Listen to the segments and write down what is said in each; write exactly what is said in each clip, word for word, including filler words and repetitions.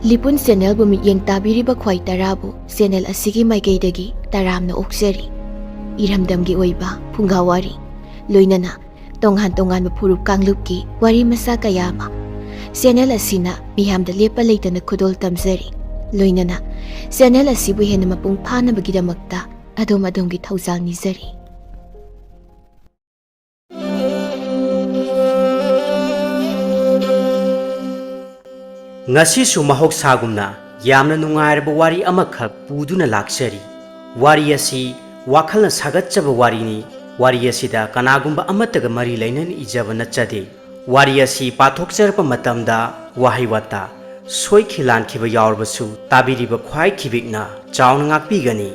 ꯂꯤꯄꯨꯟ ꯆꯦꯅꯦꯜꯕꯨ ꯃꯤꯠꯌꯦꯡ ꯇꯥꯕꯤꯔꯤꯕ ꯈ꯭ꯋꯥꯏ ꯇꯔꯥꯕꯨ ꯆꯦꯅꯦꯜ ꯑꯁꯤꯒꯤ ꯃꯥꯏꯀꯩꯗꯒꯤ ꯇꯔꯥꯝꯅ ꯑꯣꯛꯆꯔꯤ꯫ ꯏꯔꯝꯗꯝꯒꯤ ꯑꯣꯏꯕ ꯐꯨꯡꯒꯥ ꯋꯥꯔꯤ, ꯂꯣꯏꯅꯅ ꯇꯣꯉꯥꯟ ꯇꯣꯉꯥꯟꯕ ꯐꯨꯔꯨꯞ ꯀꯥꯡꯂꯨꯞꯀꯤ ꯋꯥꯔꯤ ꯃꯆꯥ ꯀꯌꯥ ꯑꯃ ꯆꯦꯅꯦꯜ ꯑꯁꯤꯅ ꯃꯤꯌꯥꯝꯗ ꯂꯦꯞꯄ ꯂꯩꯇꯅ ꯈꯨꯗꯣꯜ ꯇꯝꯖꯔꯤ꯫ ꯂꯣꯏꯅꯅ ꯆꯦꯅꯦꯜ ꯑꯁꯤꯕꯨ ꯍꯦꯟꯅ ꯃꯄꯨꯡ ꯐꯥꯅꯕꯒꯤꯗꯃꯛꯇ ꯑꯗꯣꯝ ꯑꯗꯣꯝꯒꯤ ꯊꯧꯖꯥꯜ ꯅꯤꯖꯔꯤ꯫ ꯉꯁꯤꯁꯨ ꯃꯍꯧꯁꯥꯒꯨꯝꯅ ꯌꯥꯝꯅ ꯅꯨꯡꯉꯥꯏꯔꯕ ꯋꯥꯔꯤ ꯑꯃꯈꯛ ꯄꯨꯗꯨꯅ ꯂꯥꯛꯆꯔꯤ꯫ ꯋꯥꯔꯤ ꯑꯁꯤ ꯋꯥꯈꯜꯅ ꯁꯥꯒꯠꯆꯕ ꯋꯥꯔꯤꯅꯤ꯫ ꯋꯥꯔꯤ ꯑꯁꯤꯗ ꯀꯅꯥꯒꯨꯝꯕ ꯑꯃꯠꯇꯒ ꯃꯔꯤ ꯂꯩꯅꯅ ꯏꯖꯕ ꯅꯠꯆꯗꯦ꯫ ꯋꯥꯔꯤ ꯑꯁꯤ ꯄꯥꯊꯣꯛꯆꯔꯛꯄ ꯃꯇꯝꯗ ꯋꯥꯍꯩ ꯋꯥꯇꯥ ꯁꯣꯏꯈꯤ ꯂꯥꯟꯈꯤꯕ ꯌꯥꯎꯔꯕꯁꯨ ꯇꯥꯕꯤꯔꯤꯕ ꯈ꯭ꯋꯥꯏ ꯈꯤꯕꯤꯛꯅ ꯆꯥꯎꯅ ꯉꯥꯛꯄꯤꯒꯅꯤ꯫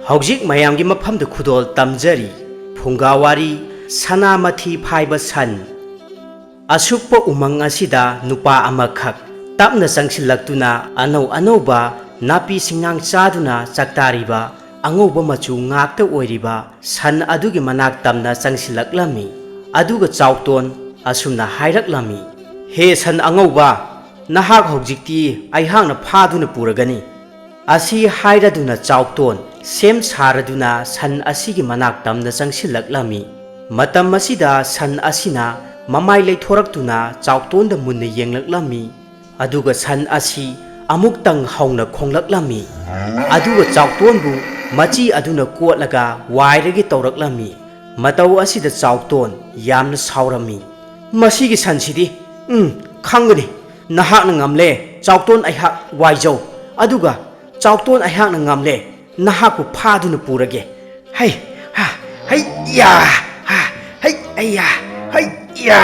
ꯍꯧꯖꯤꯛ ꯃꯌꯥꯝꯒꯤ ꯃꯐꯝꯗ ꯈꯨꯗꯣꯜ ꯇꯝꯖꯔꯤ꯫ ꯐꯨꯡꯒꯥ ꯋꯥꯔꯤ, ꯁꯅꯥ ꯃꯊꯤ ꯐꯥꯏꯕ ꯁꯟ꯫ ꯑꯁꯨꯛꯄ ꯎꯃꯪ ꯑꯁꯤꯗ ꯅꯨꯄꯥ ꯑꯃꯈꯛ ꯇꯞꯅ ꯆꯪꯁꯤꯜꯂꯛꯇꯨꯅ ꯑꯅꯧ ꯑꯅꯧꯕ ꯅꯥꯄꯤ ꯁꯤꯡꯅꯥꯡ ꯆꯥꯗꯨꯅ ꯆꯥꯛꯇꯥꯔꯤꯕ ꯑꯉꯧꯕ ꯃꯆꯨ ꯉꯥꯛꯇ ꯑꯣꯏꯔꯤꯕ ꯁꯟ ꯑꯗꯨꯒꯤ ꯃꯅꯥꯛ ꯇꯝꯅ ꯆꯪꯁꯤꯜꯂꯛꯂꯝꯃꯤ꯫ ꯑꯗꯨꯒ ꯆꯥꯎꯇꯣꯟ ꯑꯁꯨꯝꯅ ꯍꯥꯏꯔꯛꯂꯝꯃꯤ, "ꯍꯦ ꯁꯟ ꯑꯉꯧꯕ, ꯅꯍꯥꯛ ꯍꯧꯖꯤꯛꯇꯤ ꯑꯩꯍꯥꯛꯅ ꯐꯥꯗꯨꯅ ꯄꯨꯔꯒꯅꯤ꯫" ꯑꯁꯤ ꯍꯥꯏꯔꯗꯨꯅ ꯆꯥꯎꯇꯣꯟ ꯁꯦꯝ ꯁꯥꯔꯗꯨꯅ ꯁꯟ ꯑꯁꯤꯒꯤ ꯃꯅꯥꯛ ꯇꯝꯅ ꯆꯪꯁꯤꯜꯂꯛꯂꯝꯃꯤ꯫ ꯃꯇꯝ ꯑꯁꯤꯗ ꯁꯟ ꯑꯁꯤꯅ ꯃꯃꯥꯏ ꯂꯩꯊꯣꯔꯛꯇꯨꯅ ꯆꯥꯎꯇꯣꯟꯗ ꯃꯨꯟꯅ ꯌꯦꯡꯂꯛꯂꯝꯃꯤ꯫ ꯑꯗꯨꯒ ꯁꯟ ꯑꯁꯤ ꯑꯃꯨꯛꯇꯪ ꯍꯧꯅ ꯈꯣꯡꯂꯛꯂꯝꯃꯤ꯫ ꯑꯗꯨꯒ ꯆꯥꯎꯇꯣꯟꯕꯨ ꯃꯆꯤ ꯑꯗꯨꯅ ꯀꯣꯠꯂꯒ ꯋꯥꯏꯔꯒꯦ ꯇꯧꯔꯛꯂꯝꯃꯤ꯫ ꯃꯇꯧ ꯑꯁꯤꯗ ꯆꯥꯎꯇꯣꯟ ꯌꯥꯝꯅ ꯁꯥꯎꯔꯝꯃꯤ꯫ "ꯃꯁꯤꯒꯤ ꯁꯟꯁꯤꯗꯤ, ꯎꯝ, ꯈꯪꯒꯅꯤ꯫ ꯅꯍꯥꯛꯅ ꯉꯝꯂꯦ, ꯆꯥꯎꯇꯣꯟ ꯑꯩꯍꯥꯛ ꯋꯥꯏꯖꯧ꯫ ꯑꯗꯨꯒ ꯆꯥꯎꯇꯣꯟ ꯑꯩꯍꯥꯛꯅ ꯉꯝꯂꯦ, ꯅꯍꯥꯛꯄꯨ ꯐꯥꯗꯨꯅ ꯄꯨꯔꯒꯦ꯫ ꯍꯩ, ꯍꯥ, ꯍꯩ, ꯌꯥ, ꯍꯥ, ꯍꯩ, ꯑꯩ, ꯌꯥ, ꯍꯩ, ꯌꯥ꯫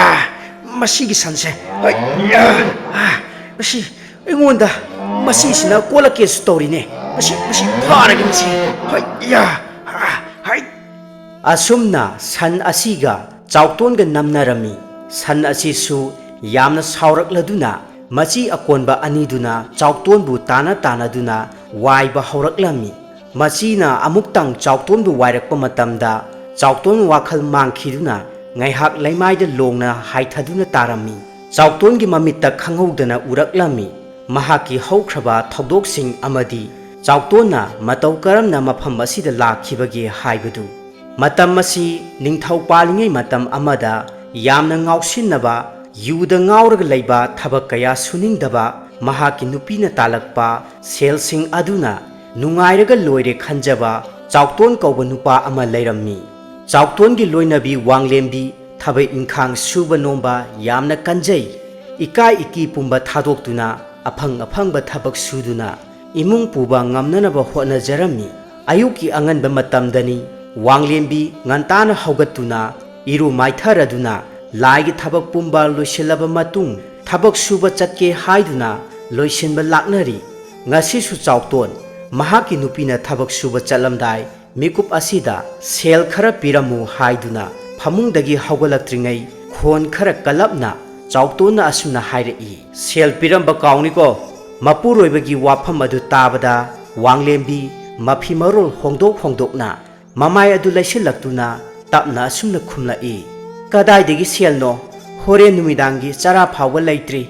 ꯃꯁꯤꯒꯤ ꯁꯟꯁꯦ, ꯍꯩ, ꯌꯥ, ꯍꯥ, ꯃꯁꯤ ꯑꯩꯉꯣꯟꯗ, ꯃꯁꯤꯁꯤꯅ ꯀꯣꯜꯂꯛꯀꯦꯁꯨ ꯇꯧꯔꯤꯅꯦ꯫ ꯃꯁꯤ, ꯃꯁꯤ ꯐꯥꯔꯒꯦ ꯃꯁꯤ꯫ ꯍꯩ, ꯌꯥ, ꯍꯥ, ꯍꯩ꯫" ꯑꯁꯨꯝꯅ ꯁꯟ ꯑꯁꯤꯒ ꯆꯥꯎꯇꯣꯟꯒ ꯅꯝꯅꯔꯝꯃꯤ꯫ ꯁꯟ ꯑꯁꯤꯁꯨ ꯌꯥꯝꯅ ꯁꯥꯎꯔꯛꯂꯗꯨꯅ ꯃꯆꯤ ꯑꯀꯣꯟꯕ ꯑꯅꯤꯗꯨꯅ ꯆꯥꯎꯇꯣꯟꯕꯨ ꯇꯥꯟꯅ ꯇꯥꯟꯅꯗꯨꯅ ꯋꯥꯏꯕ ꯍꯧꯔꯛꯂꯝꯃꯤ꯫ ꯃꯆꯤꯅ ꯑꯃꯨꯛꯇꯪ ꯆꯥꯎꯇꯣꯟꯕꯨ ꯋꯥꯏꯔꯛꯄ ꯃꯇꯝꯗ ꯆꯥꯎꯇꯣꯟ ꯋꯥꯈꯜ ꯃꯥꯡꯈꯤꯗꯨꯅ ꯉꯥꯏꯍꯥꯛ ꯂꯩꯃꯥꯏꯗ ꯂꯣꯡꯅ ꯍꯥꯏꯊꯗꯨꯅ ꯇꯥꯔꯝꯃꯤ꯫ ꯆꯥꯎꯇꯣꯟꯒꯤ ꯃꯃꯤꯠꯇ ꯈꯪꯍꯧꯗꯅ ꯎꯔꯛꯂꯝꯃꯤ꯫ ꯃꯍꯥꯛꯀꯤ ꯍꯧꯈ꯭ꯔꯕ ꯊꯧꯗꯣꯛꯁꯤꯡ ꯑꯃꯗꯤ ꯆꯥꯎꯇꯣꯟꯅ ꯃꯇꯧ ꯀꯔꯝꯅ ꯃꯐꯝ ꯑꯁꯤꯗ ꯂꯥꯛꯈꯤꯕꯒꯦ ꯍꯥꯏꯕꯗꯨ꯫ ꯃꯇꯝ ꯑꯁꯤ ꯅꯤꯡꯊꯧ ꯄꯥꯜꯂꯤꯉꯩ ꯃꯇꯝ ꯑꯃꯗ ꯌꯥꯝꯅ ꯉꯥꯎꯁꯤꯟꯅꯕ, ꯌꯨꯗ ꯉꯥꯎꯔꯒ ꯂꯩꯕ, ꯊꯕꯛ ꯀꯌꯥ ꯁꯨꯅꯤꯡꯗꯕ ꯃꯍꯥꯛꯀꯤ ꯅꯨꯄꯤꯅ ꯇꯥꯜꯂꯛꯄ ꯁꯦꯜꯁꯤꯡ ꯑꯗꯨꯅ ꯅꯨꯡꯉꯥꯏꯔꯒ ꯂꯣꯏꯔꯦ ꯈꯟꯖꯕ ꯆꯥꯎꯇꯣꯟ ꯀꯧꯕ ꯅꯨꯄꯥ ꯑꯃ ꯂꯩꯔꯝꯃꯤ꯫ ꯆꯥꯎꯇꯣꯟꯒꯤ ꯂꯣꯏꯅꯕꯤ ꯋꯥꯡꯂꯦꯝꯕꯤ ꯊꯕꯛ ꯏꯪꯈꯥꯡ ꯁꯨꯕ ꯅꯣꯝꯕ ꯌꯥꯝꯅ ꯀꯟꯖꯩ꯫ ꯏꯀꯥꯏ ꯏꯀꯤ ꯄꯨꯝꯕ ꯊꯥꯗꯣꯛꯇꯨꯅ ꯑꯐꯪ ꯑꯐꯪꯕ ꯊꯕꯛ ꯁꯨꯗꯨꯅ ꯏꯃꯨꯡ ꯄꯨꯕ ꯉꯝꯅꯅꯕ ꯍꯣꯠꯅꯖꯔꯝꯃꯤ꯫ ꯑꯌꯨꯛꯀꯤ ꯑꯉꯟꯕ ꯃꯇꯝꯗꯅꯤ ꯋꯥꯡꯂꯦꯝꯕꯤ ꯉꯟꯇꯥꯅ ꯍꯧꯒꯠꯇꯨꯅ ꯏꯔꯨ ꯃꯥꯏꯊꯔꯗꯨꯅ ꯂꯥꯏꯒꯤ ꯊꯕꯛ ꯄꯨꯝꯕ ꯂꯣꯏꯁꯤꯜꯂꯕ ꯃꯇꯨꯡ ꯊꯕꯛ ꯁꯨꯕ ꯆꯠꯀꯦ ꯍꯥꯏꯗꯨꯅ ꯂꯣꯏꯁꯤꯟꯕ ꯂꯥꯛꯅꯔꯤ꯫ ꯉꯁꯤꯁꯨ ꯆꯥꯎꯇꯣꯟ ꯃꯍꯥꯛꯀꯤ ꯅꯨꯄꯤꯅ ꯊꯕꯛ ꯁꯨꯕ ꯆꯠꯂꯝꯗꯥꯏ ꯃꯤꯀꯨꯞ ꯑꯁꯤꯗ ꯁꯦꯜ ꯈꯔ ꯄꯤꯔꯝꯃꯨ ꯍꯥꯏꯗꯨꯅ ꯐꯃꯨꯡꯗꯒꯤ ꯍꯧꯒꯠꯂꯛꯇ꯭ꯔꯤꯉꯩ ꯈꯣꯟ ꯈꯔ ꯀꯜꯂꯞꯅ ꯆꯥꯎꯇꯣꯟꯅ ꯑꯁꯨꯝꯅ ꯍꯥꯏꯔꯛꯏ, "ꯁꯦꯜ ꯄꯤꯔꯝꯕ ꯀꯥꯎꯅꯤꯀꯣ!" ꯃꯄꯨꯔꯣꯏꯕꯒꯤ ꯋꯥꯐꯝ ꯑꯗꯨ ꯇꯥꯕꯗ ꯋꯥꯡꯂꯦꯝꯕꯤ ꯃꯐꯤ ꯃꯔꯣꯜ ꯍꯣꯡꯗꯣꯛ ꯍꯣꯡꯗꯣꯛꯅ ꯃꯃꯥꯏ ꯑꯗꯨ ꯂꯩꯁꯤꯜꯂꯛꯇꯨꯅ ꯇꯞꯅ ꯑꯁꯨꯝꯅ ꯈꯨꯝꯂꯛꯏ, "ꯀꯗꯥꯏꯗꯒꯤ ꯁꯦꯜꯅꯣ? ꯍꯣꯔꯦꯟ ꯅꯨꯃꯤꯗꯥꯡꯒꯤ ꯆꯔꯥ ꯐꯥꯎꯕ ꯂꯩꯇ꯭ꯔꯤ꯫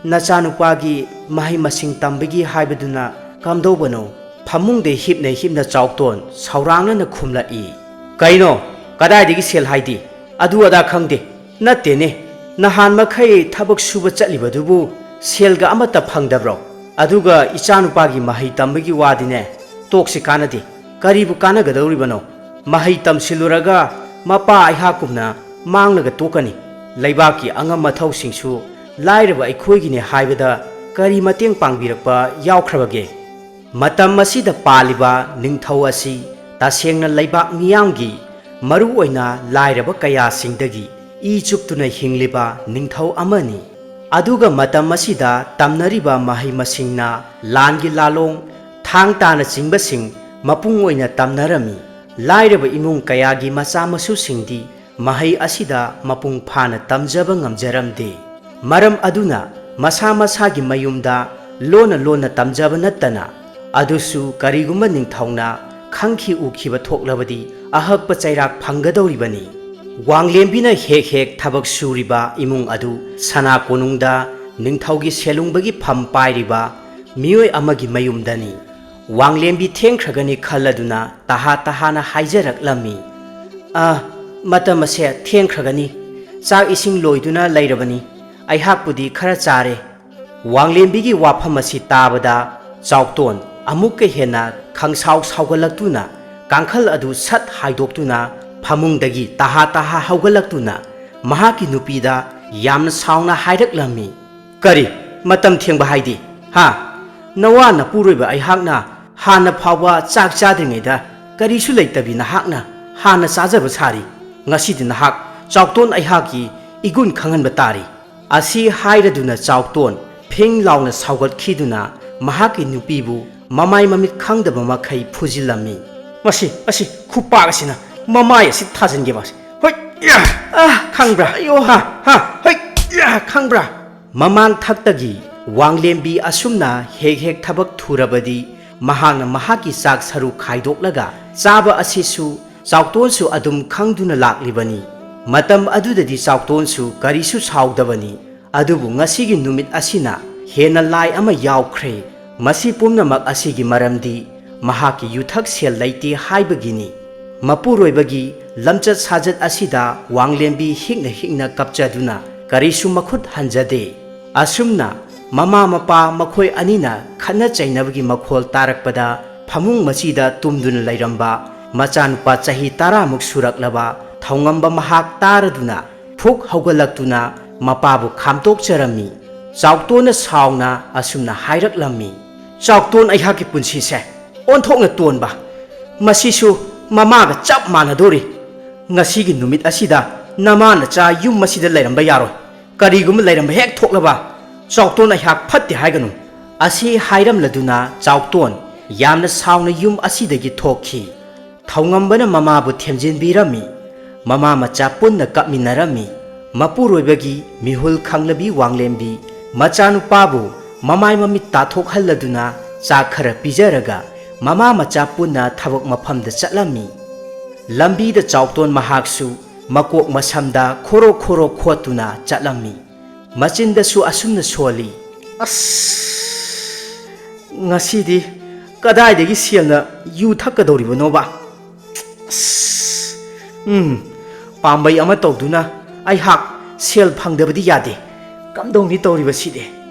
ꯅꯆꯥꯅꯨꯄꯥꯒꯤ ꯃꯍꯩ ꯃꯁꯤꯡ ꯇꯝꯕꯒꯤ ꯍꯥꯏꯕꯗꯨꯅ ꯀꯝꯗꯧꯕꯅꯣ?" ꯐꯃꯨꯡꯗ ꯍꯤꯞꯅ ꯍꯤꯞꯅ ꯆꯥꯎꯇꯣꯟ ꯁꯥꯎꯔꯥꯡꯅꯅ ꯈꯨꯝꯂꯛꯏ, "ꯀꯩꯅꯣ? ꯀꯗꯥꯏꯗꯒꯤ ꯁꯦꯜ ꯍꯥꯏꯗꯤ? ꯑꯗꯨ ꯑꯗꯥ ꯈꯪꯗꯦ꯫ ꯅꯠꯇꯦꯅꯦ, ꯅꯍꯥꯟ ꯃꯈꯩ ꯊꯕꯛ ꯁꯨꯕ ꯆꯠꯂꯤꯕꯗꯨꯕꯨ ꯁꯦꯜꯒ ꯑꯃꯠꯇ ꯐꯪꯗꯕ꯭ꯔꯣ? ꯑꯗꯨꯒ ꯏꯆꯥꯅꯨꯄꯥꯒꯤ ꯃꯍꯩ ꯇꯝꯕꯒꯤ ꯋꯥꯗꯤꯅꯦ, ꯇꯣꯛꯁꯤ, ꯀꯥꯟꯅꯗꯦ꯫ ꯀꯔꯤꯕꯨ ꯀꯥꯟꯅꯒꯗꯧꯔꯤꯕꯅꯣ? ꯃꯍꯩ ꯇꯝꯁꯤꯜꯂꯨꯔꯒ ꯃꯄꯥ ꯑꯩꯍꯥꯛꯀꯨꯝꯅ ꯃꯥꯡꯂꯒ ꯇꯣꯛꯀꯅꯤ꯫ ꯂꯩꯕꯥꯛꯀꯤ ꯑꯉꯝ ꯑꯊꯧꯁꯤꯡꯁꯨ ꯂꯥꯏꯔꯕ ꯑꯩꯈꯣꯏꯒꯤꯅꯦ ꯍꯥꯏꯕꯗ ꯀꯔꯤ ꯃꯇꯦꯡ ꯄꯥꯡꯕꯤꯔꯛꯄ ꯌꯥꯎꯈ꯭ꯔꯕꯒꯦ?" ꯃꯇꯝ ꯑꯁꯤꯗ ꯄꯥꯜꯂꯤꯕ ꯅꯤꯡꯊꯧ ꯑꯁꯤ ꯇꯁꯦꯡꯅ ꯂꯩꯕꯥꯛ ꯃꯤꯌꯥꯝꯒꯤ, ꯃꯔꯨꯑꯣꯏꯅ ꯂꯥꯏꯔꯕ ꯀꯌꯥꯁꯤꯡꯗꯒꯤ ꯏ ꯆꯨꯞꯇꯨꯅ ꯍꯤꯡꯂꯤꯕ ꯅꯤꯡꯊꯧ ꯑꯃꯅꯤ꯫ ꯑꯗꯨꯒ ꯃꯇꯝ ꯑꯁꯤꯗ ꯇꯝꯅꯔꯤꯕ ꯃꯍꯩ ꯃꯁꯤꯡꯅ ꯂꯥꯟꯒꯤ ꯂꯥꯂꯣꯡ, ꯊꯥꯡ ꯇꯥꯅꯆꯤꯡꯕꯁꯤꯡ ꯃꯄꯨꯡ ꯑꯣꯏꯅ ꯇꯝꯅꯔꯝꯃꯤ꯫ ꯂꯥꯏꯔꯕ ꯏꯃꯨꯡ ꯀꯌꯥꯒꯤ ꯃꯆꯥ ꯃꯁꯨꯁꯤꯡꯗꯤ ꯃꯍꯩ ꯑꯁꯤꯗ ꯃꯄꯨꯡ ꯐꯥꯅ ꯇꯝꯖꯕ ꯉꯝꯖꯔꯝꯗꯦ꯫ ꯃꯔꯝ ꯑꯗꯨꯅ ꯃꯁꯥ ꯃꯁꯥꯒꯤ ꯃꯌꯨꯝꯗ ꯂꯣꯟꯅ ꯂꯣꯟꯅ ꯇꯝꯖꯕ ꯅꯠꯇꯅ, ꯑꯗꯨꯁꯨ ꯀꯔꯤꯒꯨꯝꯕ ꯅꯤꯡꯊꯧꯅ ꯈꯪꯈꯤ ꯎꯈꯤꯕ ꯊꯣꯛꯂꯕꯗꯤ ꯑꯍꯛꯄ ꯆꯩꯔꯥꯛ ꯐꯪꯒꯗꯧꯔꯤꯕꯅꯤ꯫ ꯋꯥꯡꯂꯦꯝꯕꯤꯅ ꯍꯦꯛ ꯍꯦꯛ ꯊꯕꯛ ꯁꯨꯔꯤꯕ ꯏꯃꯨꯡ ꯑꯗꯨ ꯁꯅꯥ ꯀꯣꯅꯨꯡꯗ ꯅꯤꯡꯊꯧꯒꯤ ꯁꯦꯜꯂꯨꯡꯕꯒꯤ ꯐꯝ ꯄꯥꯏꯔꯤꯕ ꯃꯤꯑꯣꯏ ꯑꯃꯒꯤ ꯃꯌꯨꯝꯗꯅꯤ꯫ ꯋꯥꯡꯂꯦꯝꯕꯤ ꯊꯦꯡꯈ꯭ꯔꯒꯅꯤ ꯈꯜꯂꯗꯨꯅ ꯇꯍꯥ ꯇꯍꯥꯅ ꯍꯥꯏꯖꯔꯛꯂꯝꯃꯤ꯫ "ꯑ, ꯃꯇꯝ ꯑꯁꯦ ꯊꯦꯡꯈ꯭ꯔꯒꯅꯤ꯫ ꯆꯥꯛ ꯏꯁꯤꯡ ꯂꯣꯏꯗꯨꯅ ꯂꯩꯔꯕꯅꯤ꯫ ꯑꯩꯍꯥꯛꯄꯨꯗꯤ ꯈꯔ ꯆꯥꯔꯦ꯫" ꯋꯥꯡꯂꯦꯝꯕꯤꯒꯤ ꯋꯥꯐꯝ ꯑꯁꯤ ꯇꯥꯕꯗ ꯆꯥꯎꯇꯣꯟ ꯑꯃꯨꯛꯀ ꯍꯦꯟꯅ ꯈꯪꯁꯥꯎ ꯁꯥꯎꯒꯠꯂꯛꯇꯨꯅ ꯀꯥꯡꯈꯜ ꯑꯗꯨ ꯁꯠ ꯍꯥꯏꯗꯣꯛꯇꯨꯅ ꯐꯃꯨꯡꯗꯒꯤ ꯇꯍꯥ ꯇꯍꯥ ꯍꯧꯒꯠꯂꯛꯇꯨꯅ ꯃꯍꯥꯛꯀꯤ ꯅꯨꯄꯤꯗ ꯌꯥꯝꯅ ꯁꯥꯎꯅ ꯍꯥꯏꯔꯛꯂꯝꯃꯤ꯫ "ꯀꯔꯤ? ꯃꯇꯝ ꯊꯦꯡꯕ ꯍꯥꯏꯗꯤ? ꯍꯥ? ꯅꯋꯥ ꯅꯄꯨꯔꯣꯏꯕ ꯑꯩꯍꯥꯛꯅ ꯍꯥꯟꯅ ꯐꯥꯎꯕ ꯆꯥꯛ ꯆꯥꯗ꯭ꯔꯤꯉꯩꯗ ꯀꯔꯤꯁꯨ ꯂꯩꯇꯕꯤ ꯅꯍꯥꯛꯅ ꯍꯥꯟꯅ ꯆꯥꯖꯕ ꯁꯥꯔꯤ꯫ ꯉꯁꯤꯗꯤ ꯅꯍꯥꯛ ꯆꯥꯎꯇꯣꯟ ꯑꯩꯍꯥꯛꯀꯤ ꯏꯒꯨꯟ ꯈꯪꯍꯟꯕ ꯇꯥꯔꯤ꯫" ꯑꯁꯤ ꯍꯥꯏꯔꯗꯨꯅ ꯆꯥꯎꯇꯣꯟ ꯐꯤꯡ ꯂꯥꯎꯅ ꯁꯥꯎꯒꯠꯈꯤꯗꯨꯅ ꯃꯍꯥꯛꯀꯤ ꯅꯨꯄꯤꯕꯨ ꯃꯃꯥꯏ ꯃꯃꯤꯠ ꯈꯪꯗꯕ ꯃꯈꯩ ꯐꯨꯖꯤꯜꯂꯝꯃꯤ꯫ "ꯃꯁꯤ, ꯃꯁꯤ ꯈꯨꯄꯥꯛ ꯑꯁꯤꯅ ꯃꯃꯥꯏ ꯑꯁꯤ ꯊꯥꯖꯤꯟꯒꯦ ꯃꯥꯁꯤ꯫ ꯍꯣꯏ, ꯌꯥ! ꯑꯥ, ꯈꯪꯕ꯭ꯔꯥ? ꯑꯌꯣ! ꯍꯥ, ꯍꯥ, ꯍꯣꯏ, ꯌꯥ! ꯈꯪꯕ꯭ꯔꯥ?" ꯃꯃꯥꯡ ꯊꯛꯇꯒꯤ ꯋꯥꯡꯂꯦꯝꯕꯤ ꯑꯁꯨꯝꯅ ꯍꯦꯛ ꯍꯦꯛ ꯊꯕꯛ ꯊꯨꯔꯕꯗꯤ ꯃꯍꯥꯛꯅ ꯃꯍꯥꯛꯀꯤ ꯆꯥꯛ ꯁꯔꯨꯛ ꯈꯥꯏꯗꯣꯛꯂꯒ ꯆꯥꯕ ꯑꯁꯤꯁꯨ ꯆꯥꯎꯇꯣꯟꯁꯨ ꯑꯗꯨꯝ ꯈꯪꯗꯨꯅ ꯂꯥꯛꯂꯤꯕꯅꯤ꯫ ꯃꯇꯝ ꯑꯗꯨꯗꯗꯤ ꯆꯥꯎꯇꯣꯟꯁꯨ ꯀꯔꯤꯁꯨ ꯁꯥꯎꯗꯕꯅꯤ꯫ ꯑꯗꯨꯕꯨ ꯉꯁꯤꯒꯤ ꯅꯨꯃꯤꯠ ꯑꯁꯤꯅ ꯍꯦꯟꯅ ꯂꯥꯏ ꯑꯃ ꯌꯥꯎꯈ꯭ꯔꯦ꯫ ꯃꯁꯤ ꯄꯨꯝꯅꯃꯛ ꯑꯁꯤꯒꯤ ꯃꯔꯝꯗꯤ ꯃꯍꯥꯛꯀꯤ ꯌꯨꯊꯛ ꯁꯦꯜ ꯂꯩꯇꯦ ꯍꯥꯏꯕꯒꯤꯅꯤ꯫ ꯃꯄꯨꯔꯣꯏꯕꯒꯤ ꯂꯝꯆꯠ ꯁꯥꯖꯠ ꯑꯁꯤꯗ ꯋꯥꯡꯂꯦꯝꯕꯤ ꯍꯤꯛꯅ ꯍꯤꯛꯅ ꯀꯞꯆꯗꯨꯅ ꯀꯔꯤꯁꯨ ꯃꯈꯨꯠ ꯍꯟꯖꯗꯦ꯫ ꯑꯁꯨꯝꯅ ꯃꯃꯥ ꯃꯄꯥ ꯃꯈꯣꯏ ꯑꯅꯤꯅ ꯈꯠꯅ ꯆꯩꯅꯕꯒꯤ ꯃꯈꯣꯜ ꯇꯥꯔꯛꯄꯗ ꯐꯃꯨꯡ ꯃꯆꯤꯗ ꯇꯨꯝꯗꯨꯅ ꯂꯩꯔꯝꯕ ꯃꯆꯥꯅꯨꯄꯥ ꯆꯍꯤ ꯇꯔꯥꯃꯨꯛ ꯁꯨꯔꯛꯂꯕ ꯊꯧꯉꯝꯕ ꯃꯍꯥꯛ ꯇꯥꯔꯗꯨꯅ ꯐꯨꯛ ꯍꯧꯒꯠꯂꯛꯇꯨꯅ ꯃꯄꯥꯕꯨ ꯈꯥꯝꯇꯣꯛꯆꯔꯝꯃꯤ꯫ ꯆꯥꯎꯇꯣꯟꯅ ꯁꯥꯎꯅ ꯑꯁꯨꯝꯅ ꯍꯥꯏꯔꯛꯂꯝꯃꯤ, "ꯆꯥꯎꯇꯣꯟ ꯑꯩꯍꯥꯛꯀꯤ ꯄꯨꯟꯁꯤꯁꯦ ꯑꯣꯟꯊꯣꯛꯅ ꯇꯣꯟꯕ, ꯃꯁꯤꯁꯨ ꯃꯃꯥꯒ ꯆꯞ ꯃꯥꯟꯅꯗꯣꯔꯤ꯫ ꯉꯁꯤꯒꯤ ꯅꯨꯃꯤꯠ ꯑꯁꯤꯗ ꯅꯃꯥ ꯅꯆꯥ ꯌꯨꯝ ꯑꯁꯤꯗ ꯂꯩꯔꯝꯕ ꯌꯥꯔꯣꯏ꯫ ꯀꯔꯤꯒꯨꯝꯕ ꯂꯩꯔꯝꯕ ꯍꯦꯛ ꯊꯣꯛꯂꯕ ꯆꯥꯎꯇꯣꯟ ꯑꯩꯍꯥꯛ ꯐꯠꯇꯦ ꯍꯥꯏꯒꯅꯨ꯫" ꯑꯁꯤ ꯍꯥꯏꯔꯝꯂꯗꯨꯅ ꯆꯥꯎꯇꯣꯟ ꯌꯥꯝꯅ ꯁꯥꯎꯅ ꯌꯨꯝ ꯑꯁꯤꯗꯒꯤ ꯊꯣꯛꯈꯤ꯫ ꯊꯧꯉꯝꯕꯅ ꯃꯃꯥꯕꯨ ꯊꯦꯝꯖꯤꯟꯕꯤꯔꯝꯃꯤ꯫ ꯃꯃꯥ ꯃꯆꯥ ꯄꯨꯟꯅ ꯀꯞꯃꯤꯟꯅꯔꯝꯃꯤ꯫ ꯃꯄꯨꯔꯣꯏꯕꯒꯤ ꯃꯤꯍꯨꯜ ꯈꯪꯂꯕꯤ ꯋꯥꯡꯂꯦꯝꯕꯤ ꯃꯆꯥꯅꯨꯄꯥꯕꯨ ꯃꯃꯥꯏ ꯃꯃꯤꯠ ꯇꯥꯊꯣꯛꯍꯜꯂꯗꯨꯅ ꯆꯥꯛ ꯈꯔ ꯄꯤꯖꯔꯒ ꯃꯃꯥ ꯃꯆꯥ ꯄꯨꯟꯅ ꯊꯕꯛ ꯃꯐꯝꯗ ꯆꯠꯂꯝꯃꯤ꯫ ꯂꯝꯕꯤꯗ ꯆꯥꯎꯇꯣꯟ ꯃꯍꯥꯛꯁꯨ ꯃꯀꯣꯛ ꯃꯁꯝꯗ ꯈꯣꯔꯣ ꯈꯣꯔꯣ ꯈꯣꯠꯇꯨꯅ ꯆꯠꯂꯝꯃꯤ꯫ ꯃꯆꯤꯟꯗꯁꯨ ꯑꯁꯨꯝꯅ ꯁꯣꯜꯂꯤ, "ꯑꯁ, ꯉꯁꯤꯗꯤ ꯀꯗꯥꯏꯗꯒꯤ ꯁꯦꯜꯅ ꯌꯨ ꯊꯛꯀꯗꯧꯔꯤꯕꯅꯣꯕ? ꯑꯁ, ꯎꯝ, ꯄꯥꯝꯕꯩ ꯑꯃ ꯇꯧꯗꯨꯅ ꯑꯩꯍꯥꯛ ꯁꯦꯜ ꯐꯪꯗꯕꯗꯤ ꯌꯥꯗꯦ꯫ ꯀꯝꯗꯧꯅꯤ ꯇꯧꯔꯤꯕꯁꯤꯗꯤ?"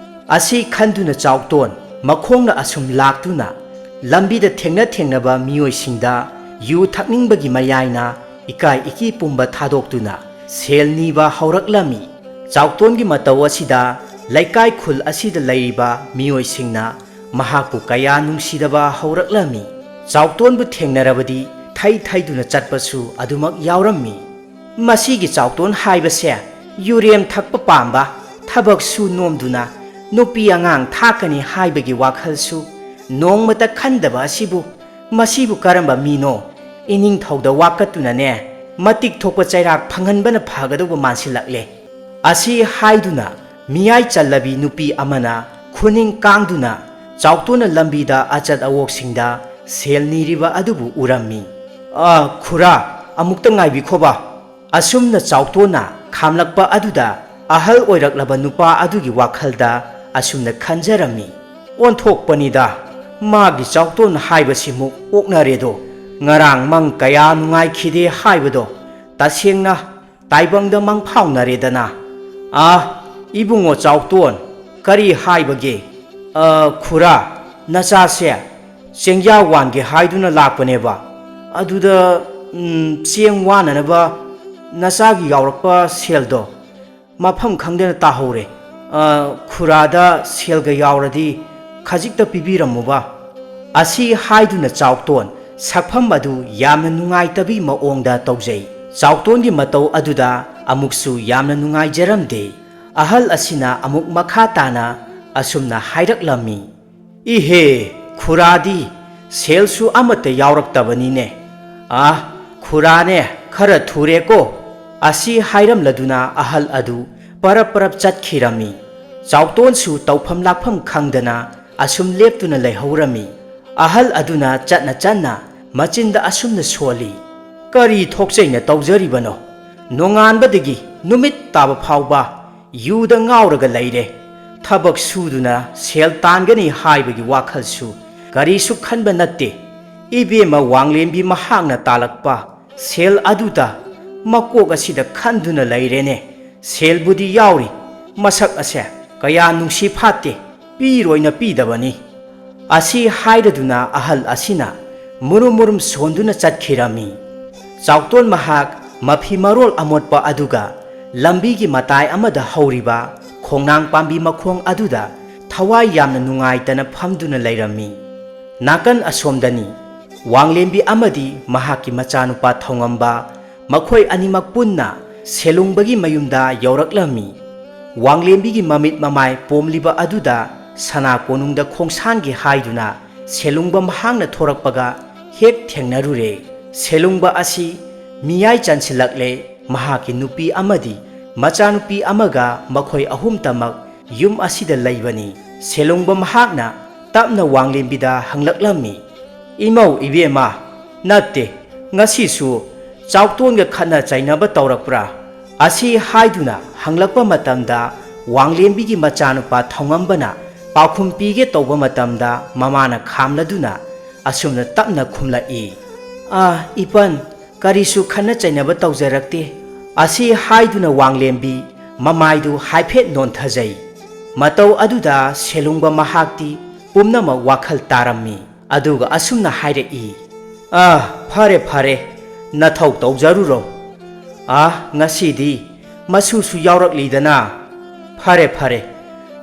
ꯑꯁꯤ ꯈꯟꯗꯨꯅ ꯆꯥꯎꯇꯣꯟ ꯃꯈꯣꯡꯅ ꯑꯁꯨꯝ ꯂꯥꯛꯇꯨꯅ ꯂꯝꯕꯤꯗ ꯊꯦꯡꯅ ꯊꯦꯡꯅꯕ ꯃꯤꯑꯣꯏꯁꯤꯡꯗ ꯌꯨ ꯊꯛꯅꯤꯡꯕꯒꯤ ꯃꯌꯥꯏꯅ ꯏꯀꯥꯏ ꯏꯀꯤ ꯄꯨꯝꯕ ꯊꯥꯗꯣꯛꯇꯨꯅ ꯁꯦꯜ ꯅꯤꯕ ꯍꯧꯔꯛꯂꯝꯃꯤ꯫ ꯆꯥꯎꯇꯣꯟꯒꯤ ꯃꯇꯧ ꯑꯁꯤꯗ ꯂꯩꯀꯥꯏ ꯈꯨꯜ ꯑꯁꯤꯗ ꯂꯩꯔꯤꯕ ꯃꯤꯑꯣꯏꯁꯤꯡꯅ ꯃꯍꯥꯛꯄꯨ ꯀꯌꯥ ꯅꯨꯡꯁꯤꯗꯕ ꯍꯧꯔꯛꯂꯝꯃꯤ꯫ ꯆꯥꯎꯇꯣꯟꯕꯨ ꯊꯦꯡꯅꯔꯕꯗꯤ ꯊꯩ ꯊꯩꯗꯨꯅ ꯆꯠꯄꯁꯨ ꯑꯗꯨꯃꯛ ꯌꯥꯎꯔꯝꯃꯤ꯫ ꯃꯁꯤꯒꯤ ꯆꯥꯎꯇꯣꯟ ꯍꯥꯏꯕꯁꯦ ꯌꯨꯔꯦꯝ ꯊꯛꯄ ꯄꯥꯝꯕ, ꯊꯕꯛ ꯁꯨ ꯅꯣꯝꯗꯨꯅ ꯅꯨꯄꯤ ꯑꯉꯥꯡ ꯊꯥꯛꯀꯅꯤ ꯍꯥꯏꯕꯒꯤ ꯋꯥꯈꯜꯁꯨ ꯅꯣꯡꯃꯇ ꯈꯟꯗꯕ ꯑꯁꯤꯕꯨ, ꯃꯁꯤꯕꯨ ꯀꯔꯝꯕ ꯃꯤꯅꯣ? ꯏꯅꯤꯡꯊꯧꯗ ꯋꯥꯀꯠꯇꯨꯅꯅꯦ ꯃꯇꯤꯛ ꯊꯣꯛꯄ ꯆꯩꯔꯥꯛ ꯐꯪꯍꯟꯕꯅ ꯐꯒꯗꯧꯕ ꯃꯥꯟꯁꯤꯜꯂꯛꯂꯦ꯫ ꯑꯁꯤ ꯍꯥꯏꯗꯨꯅ ꯃꯤꯌꯥꯏ ꯆꯜꯂꯕꯤ ꯅꯨꯄꯤ ꯑꯃꯅ ꯈꯨꯅꯤꯡ ꯀꯥꯡꯗꯨꯅ ꯆꯥꯎꯇꯣꯟꯅ ꯂꯝꯕꯤꯗ ꯑꯆꯠ ꯑꯋꯣꯛꯁꯤꯡꯗ ꯁꯦꯜ ꯅꯤꯔꯤꯕ ꯑꯗꯨꯕꯨ ꯎꯔꯝꯃꯤ꯫ "ꯑ, ꯈꯨꯔꯥ, ꯑꯃꯨꯛꯇ ꯉꯥꯏꯕꯤꯈꯣꯕ꯫" ꯑꯁꯨꯝꯅ ꯆꯥꯎꯇꯣꯟꯅ ꯈꯥꯝꯂꯛꯄ ꯑꯗꯨꯗ ꯑꯍꯜ ꯑꯣꯏꯔꯛꯂꯕ ꯅꯨꯄꯥ ꯑꯗꯨꯒꯤ ꯋꯥꯈꯜꯗ ꯑꯁꯨꯝꯅ ꯈꯟꯖꯔꯝꯃꯤ, "ꯑꯣꯟꯊꯣꯛꯄꯅꯤꯗ, ꯃꯥꯒꯤ ꯆꯥꯎꯇꯣꯟ ꯍꯥꯏꯕꯁꯤꯃꯨꯛ ꯑꯣꯛꯅꯔꯦꯗꯣ꯫ ꯉꯔꯥꯡ ꯃꯪ ꯀꯌꯥ ꯅꯨꯡꯉꯥꯏꯈꯤꯗꯦ ꯍꯥꯏꯕꯗꯣ ꯇꯁꯦꯡꯅ ꯇꯥꯏꯕꯪꯗ ꯃꯪꯐꯥꯎꯅꯔꯦꯗꯅ꯫ ꯑꯥ, ꯏꯕꯨꯡꯉꯣ ꯆꯥꯎꯇꯣꯟ, ꯀꯔꯤ ꯍꯥꯏꯕꯒꯦ? ꯑ, ꯈꯨꯔꯥ, ꯅꯆꯥꯁꯦ ꯆꯦꯡꯌꯥ ꯋꯥꯟꯒꯦ ꯍꯥꯏꯗꯨꯅ ꯂꯥꯛꯄꯅꯦꯕ꯫ ꯑꯗꯨꯗ, ꯎꯝ, ꯆꯦꯡ ꯋꯥꯅꯅꯕ ꯅꯆꯥꯒꯤ ꯌꯥꯎꯔꯛꯄ ꯁꯦꯜꯗꯣ ꯃꯐꯝ ꯈꯪꯗꯅ ꯇꯥꯍꯧꯔꯦ꯫ ꯑ, ꯈꯨꯔꯥꯗ ꯁꯦꯜꯒ ꯌꯥꯎꯔꯗꯤ ꯈꯖꯤꯛꯇ ꯄꯤꯕꯤꯔꯝꯃꯨꯕ꯫" ꯑꯁꯤ ꯍꯥꯏꯗꯨꯅ ꯆꯥꯎꯇꯣꯟ ꯁꯛꯐꯝ ꯑꯗꯨ ꯌꯥꯝꯅ ꯅꯨꯡꯉꯥꯏꯇꯕꯤ ꯃꯑꯣꯡꯗ ꯇꯧꯖꯩ꯫ ꯆꯥꯎꯇꯣꯟꯒꯤ ꯃꯇꯧ ꯑꯗꯨꯗ ꯑꯃꯨꯛꯁꯨ ꯌꯥꯝꯅ ꯅꯨꯡꯉꯥꯏꯖꯔꯝꯗꯦ꯫ ꯑꯍꯜ ꯑꯁꯤꯅ ꯑꯃꯨꯛ ꯃꯈꯥ ꯇꯥꯅ ꯑꯁꯨꯝꯅ ꯍꯥꯏꯔꯛꯂꯝꯃꯤ, "ꯏꯍꯦ, ꯈꯨꯔꯥꯗꯤ ꯁꯦꯜꯁꯨ ꯑꯃꯠꯇ ꯌꯥꯎꯔꯛꯇꯕꯅꯤꯅꯦ꯫ ꯑꯥ, ꯈꯨꯔꯥꯅꯦ, ꯈꯔ ꯊꯨꯔꯦꯀꯣ꯫" ꯑꯁꯤ ꯍꯥꯏꯔꯝꯂꯗꯨꯅ ꯑꯍꯜ ꯑꯗꯨ ꯄꯔꯞ ꯄꯔꯞ ꯆꯠꯈꯤꯔꯝꯃꯤ꯫ ꯆꯥꯎꯇꯣꯟꯁꯨ ꯇꯧꯐꯝ ꯂꯥꯛꯐꯝ ꯈꯪꯗꯅ ꯑꯁꯨꯝ ꯂꯦꯞꯇꯨꯅ ꯂꯩꯍꯧꯔꯝꯃꯤ꯫ ꯑꯍꯜ ꯑꯗꯨꯅ ꯆꯠꯅ ꯆꯠꯅ ꯃꯆꯤꯟꯗ ꯑꯁꯨꯝꯅ ꯁꯣꯜꯂꯤ, "ꯀꯔꯤ ꯊꯣꯛꯆꯩꯅ ꯇꯧꯖꯔꯤꯕꯅꯣ? ꯅꯣꯡꯉꯥꯟꯕꯗꯒꯤ ꯅꯨꯃꯤꯠ ꯇꯥꯕ ꯐꯥꯎꯕ ꯌꯨꯗ ꯉꯥꯎꯔꯒ ꯂꯩꯔꯦ꯫ ꯊꯕꯛ ꯁꯨꯗꯨꯅ ꯁꯦꯜ ꯇꯥꯟꯒꯅꯤ ꯍꯥꯏꯕꯒꯤ ꯋꯥꯈꯜꯁꯨ ꯀꯔꯤꯁꯨ ꯈꯟꯕ ꯅꯠꯇꯦ꯫ ꯏꯕꯦꯝꯃ ꯋꯥꯡꯂꯦꯝꯕꯤ ꯃꯍꯥꯛꯅ ꯇꯥꯜꯂꯛꯄ ꯁꯦꯜ ꯑꯗꯨꯗ ꯃꯀꯣꯛ ꯑꯁꯤꯗ ꯈꯟꯗꯨꯅ ꯂꯩꯔꯦꯅꯦ꯫ ꯁꯦꯜꯕꯨꯗꯤ ꯌꯥꯎꯔꯤ, ꯃꯁꯛ ꯑꯁꯦ ꯀꯌꯥ ꯅꯨꯡꯁꯤ ꯐꯥꯠꯇꯦ, ꯄꯤꯔꯣꯏꯅ ꯄꯤꯗꯕꯅꯤ꯫ ꯑꯁꯤ ꯍꯥꯏꯔꯗꯨꯅ ꯑꯍꯜ ꯑꯁꯤꯅ ꯃꯨꯔꯨꯝ ꯃꯨꯔꯨꯝ ꯁꯣꯟꯗꯨꯅ ꯆꯠꯈꯤꯔꯝꯃꯤ꯫ ꯆꯥꯎꯇꯣꯟ ꯃꯍꯥꯛ ꯃꯐꯤ ꯃꯔꯣꯜ ꯑꯃꯣꯠꯄ ꯑꯗꯨꯒ ꯂꯝꯕꯤꯒꯤ ꯃꯇꯥꯏ ꯑꯃꯗ ꯍꯧꯔꯤꯕ ꯈꯣꯡꯅꯥꯡ ꯄꯥꯝꯕꯤ ꯃꯈꯣꯡ ꯑꯗꯨꯗ ꯊꯋꯥꯏ ꯌꯥꯝꯅ ꯅꯨꯡꯉꯥꯏꯇꯅ ꯐꯝꯗꯨꯅ ꯂꯩꯔꯝꯃꯤ꯫ ꯅꯥꯀꯟ ꯑꯁꯣꯝꯗꯅꯤ, ꯋꯥꯡꯂꯦꯝꯕꯤ ꯑꯃꯗꯤ ꯃꯍꯥꯛꯀꯤ ꯃꯆꯥꯅꯨꯄꯥ ꯊꯧꯉꯝꯕ, ꯃꯈꯣꯏ ꯑꯅꯤꯃꯛ ꯄꯨꯟꯅ ꯁꯦꯂꯨꯡꯕꯒꯤ ꯃꯌꯨꯝꯗ ꯌꯧꯔꯛꯂꯝꯃꯤ꯫ ꯋꯥꯡꯂꯦꯝꯕꯤꯒꯤ ꯃꯃꯤꯠ ꯃꯃꯥꯏ ꯄꯣꯝꯂꯤꯕ ꯑꯗꯨꯗ ꯁꯅꯥ ꯀꯣꯅꯨꯡꯗ ꯈꯣꯡꯁꯥꯟꯒꯦ ꯍꯥꯏꯗꯨꯅ ꯁꯦꯂꯨꯡꯕ ꯃꯍꯥꯛꯅ ꯊꯣꯔꯛꯄꯒ ꯍꯦꯛ ꯊꯦꯡꯅꯔꯨꯔꯦ꯫ ꯁꯦꯂꯨꯡꯕ ꯑꯁꯤ ꯃꯤꯌꯥꯏ ꯆꯟꯁꯤꯜꯂꯛꯂꯦ꯫ ꯃꯍꯥꯛꯀꯤ ꯅꯨꯄꯤ ꯑꯃꯗꯤ ꯃꯆꯥꯅꯨꯄꯤ ꯑꯃꯒ ꯃꯈꯣꯏ ꯑꯍꯨꯝꯇꯃꯛ ꯌꯨꯝ ꯑꯁꯤꯗ ꯂꯩꯕꯅꯤ꯫ ꯁꯦꯂꯨꯡꯕ ꯃꯍꯥꯛꯅ ꯇꯞꯅ ꯋꯥꯡꯂꯦꯝꯕꯤꯗ ꯍꯪꯂꯛꯂꯝꯃꯤ, "ꯏꯃꯧ ꯏꯕꯦꯝꯃ, ꯅꯠꯇꯦ, ꯉꯁꯤꯁꯨ ꯆꯥꯎꯇꯣꯟꯒ ꯈꯠꯅ ꯆꯩꯅꯕ ꯇꯧꯔꯛꯄ꯭ꯔꯥ?" ꯑꯁꯤ ꯍꯥꯏꯗꯨꯅ ꯍꯪꯂꯛꯄ ꯃꯇꯝꯗ ꯋꯥꯡꯂꯦꯝꯕꯤꯒꯤ ꯃꯆꯥꯅꯨꯄꯥ ꯊꯧꯉꯝꯕꯅ ꯄꯥꯎꯈꯨꯝ ꯄꯤꯒꯦ ꯇꯧꯕ ꯃꯇꯝꯗ ꯃꯃꯥꯅ ꯈꯥꯝꯂꯗꯨꯅ ꯑꯁꯨꯝꯅ ꯇꯞꯅ ꯈꯨꯝꯂꯛꯏ, "ꯑꯥ, ꯏꯄꯟ, ꯀꯔꯤꯁꯨ ꯈꯠꯅ ꯆꯩꯅꯕ ꯇꯧꯖꯔꯛꯇꯦ"꯫ ꯑꯁꯤ ꯍꯥꯏꯗꯨꯅ ꯋꯥꯡꯂꯦꯝꯕꯤ ꯃꯃꯥꯏꯗꯨ ꯍꯥꯏꯐꯦꯠ ꯅꯣꯟꯊꯖꯩ꯫ ꯃꯇꯧ ꯑꯗꯨꯗ ꯁꯦꯂꯨꯡꯕ ꯃꯍꯥꯛꯇꯤ ꯄꯨꯝꯅꯃꯛ ꯋꯥꯈꯜ ꯇꯥꯔꯝꯃꯤ꯫ ꯑꯗꯨꯒ ꯑꯁꯨꯝꯅ ꯍꯥꯏꯔꯛꯏ, "ꯑꯥ, ꯐꯔꯦ, ꯐꯔꯦ, ꯅꯊꯧ ꯇꯧꯖꯔꯨꯔꯣ꯫ ꯑꯥ, ꯉꯁꯤꯗꯤ ꯃꯆꯨꯁꯨ ꯌꯥꯎꯔꯛꯂꯤꯗꯅ꯫ ꯐꯔꯦ, ꯐꯔꯦ,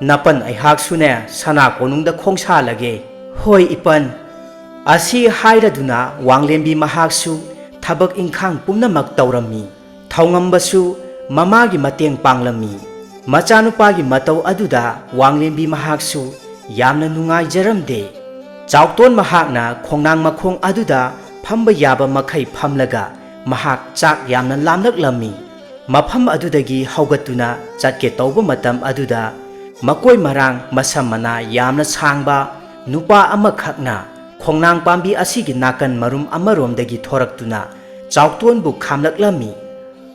ꯅꯄꯟ ꯑꯩꯍꯥꯛꯁꯨꯅꯦ ꯁꯅꯥ ꯀꯣꯅꯨꯡꯗ ꯈꯣꯡꯁꯥꯜꯂꯒꯦ"꯫ "ꯍꯣꯏ ꯏꯄꯟ"꯫ ꯑꯁꯤ ꯍꯥꯏꯔꯗꯨꯅ ꯋꯥꯡꯂꯦꯝꯕꯤ ꯃꯍꯥꯛꯁꯨ ꯊꯕꯛ ꯏꯪꯈꯥꯡ ꯄꯨꯝꯅꯃꯛ ꯇꯧꯔꯝꯃꯤ꯫ ꯊꯧꯉꯝꯕꯁꯨ ꯃꯃꯥꯒꯤ ꯃꯇꯦꯡ ꯄꯥꯡꯂꯝꯃꯤ꯫ ꯃꯆꯥꯅꯨꯄꯥꯒꯤ ꯃꯇꯧ ꯑꯗꯨꯗ ꯋꯥꯡꯂꯦꯝꯕꯤ ꯃꯍꯥꯛꯁꯨ ꯌꯥꯝꯅ ꯅꯨꯡꯉꯥꯏꯖꯔꯝꯗꯦ꯫ ꯆꯥꯎꯇꯣꯟ ꯃꯍꯥꯛꯅ ꯈꯣꯡꯅꯥꯡ ꯃꯈꯣꯡ ꯑꯗꯨꯗ ꯐꯝꯕ ꯌꯥꯕ ꯃꯈꯩ ꯐꯝꯂꯒ ꯃꯍꯥꯛ ꯆꯥꯛ ꯌꯥꯝꯅ ꯂꯥꯝꯂꯛꯂꯝꯃꯤ꯫ ꯃꯐꯝ ꯑꯗꯨꯗꯒꯤ ꯍꯧꯒꯠꯇꯨꯅ ꯆꯠꯀꯦ ꯇꯧꯕ ꯃꯇꯝ ꯑꯗꯨꯗ ꯃꯀꯣꯏ ꯃꯔꯥꯡ ꯃꯁꯝ ꯃꯅꯥ ꯌꯥꯝꯅ ꯁꯥꯡꯕ ꯅꯨꯄꯥ ꯑꯃꯈꯛꯅ ꯈꯣꯡꯅꯥꯡ ꯄꯥꯝꯕꯤ ꯑꯁꯤꯒꯤ ꯅꯥꯀꯟ ꯃꯔꯨꯝ ꯑꯃꯔꯣꯝꯗꯒꯤ ꯊꯣꯔꯛꯇꯨꯅ ꯆꯥꯎꯇꯣꯟꯕꯨ ꯈꯥꯝꯂꯛꯂꯝꯃꯤ꯫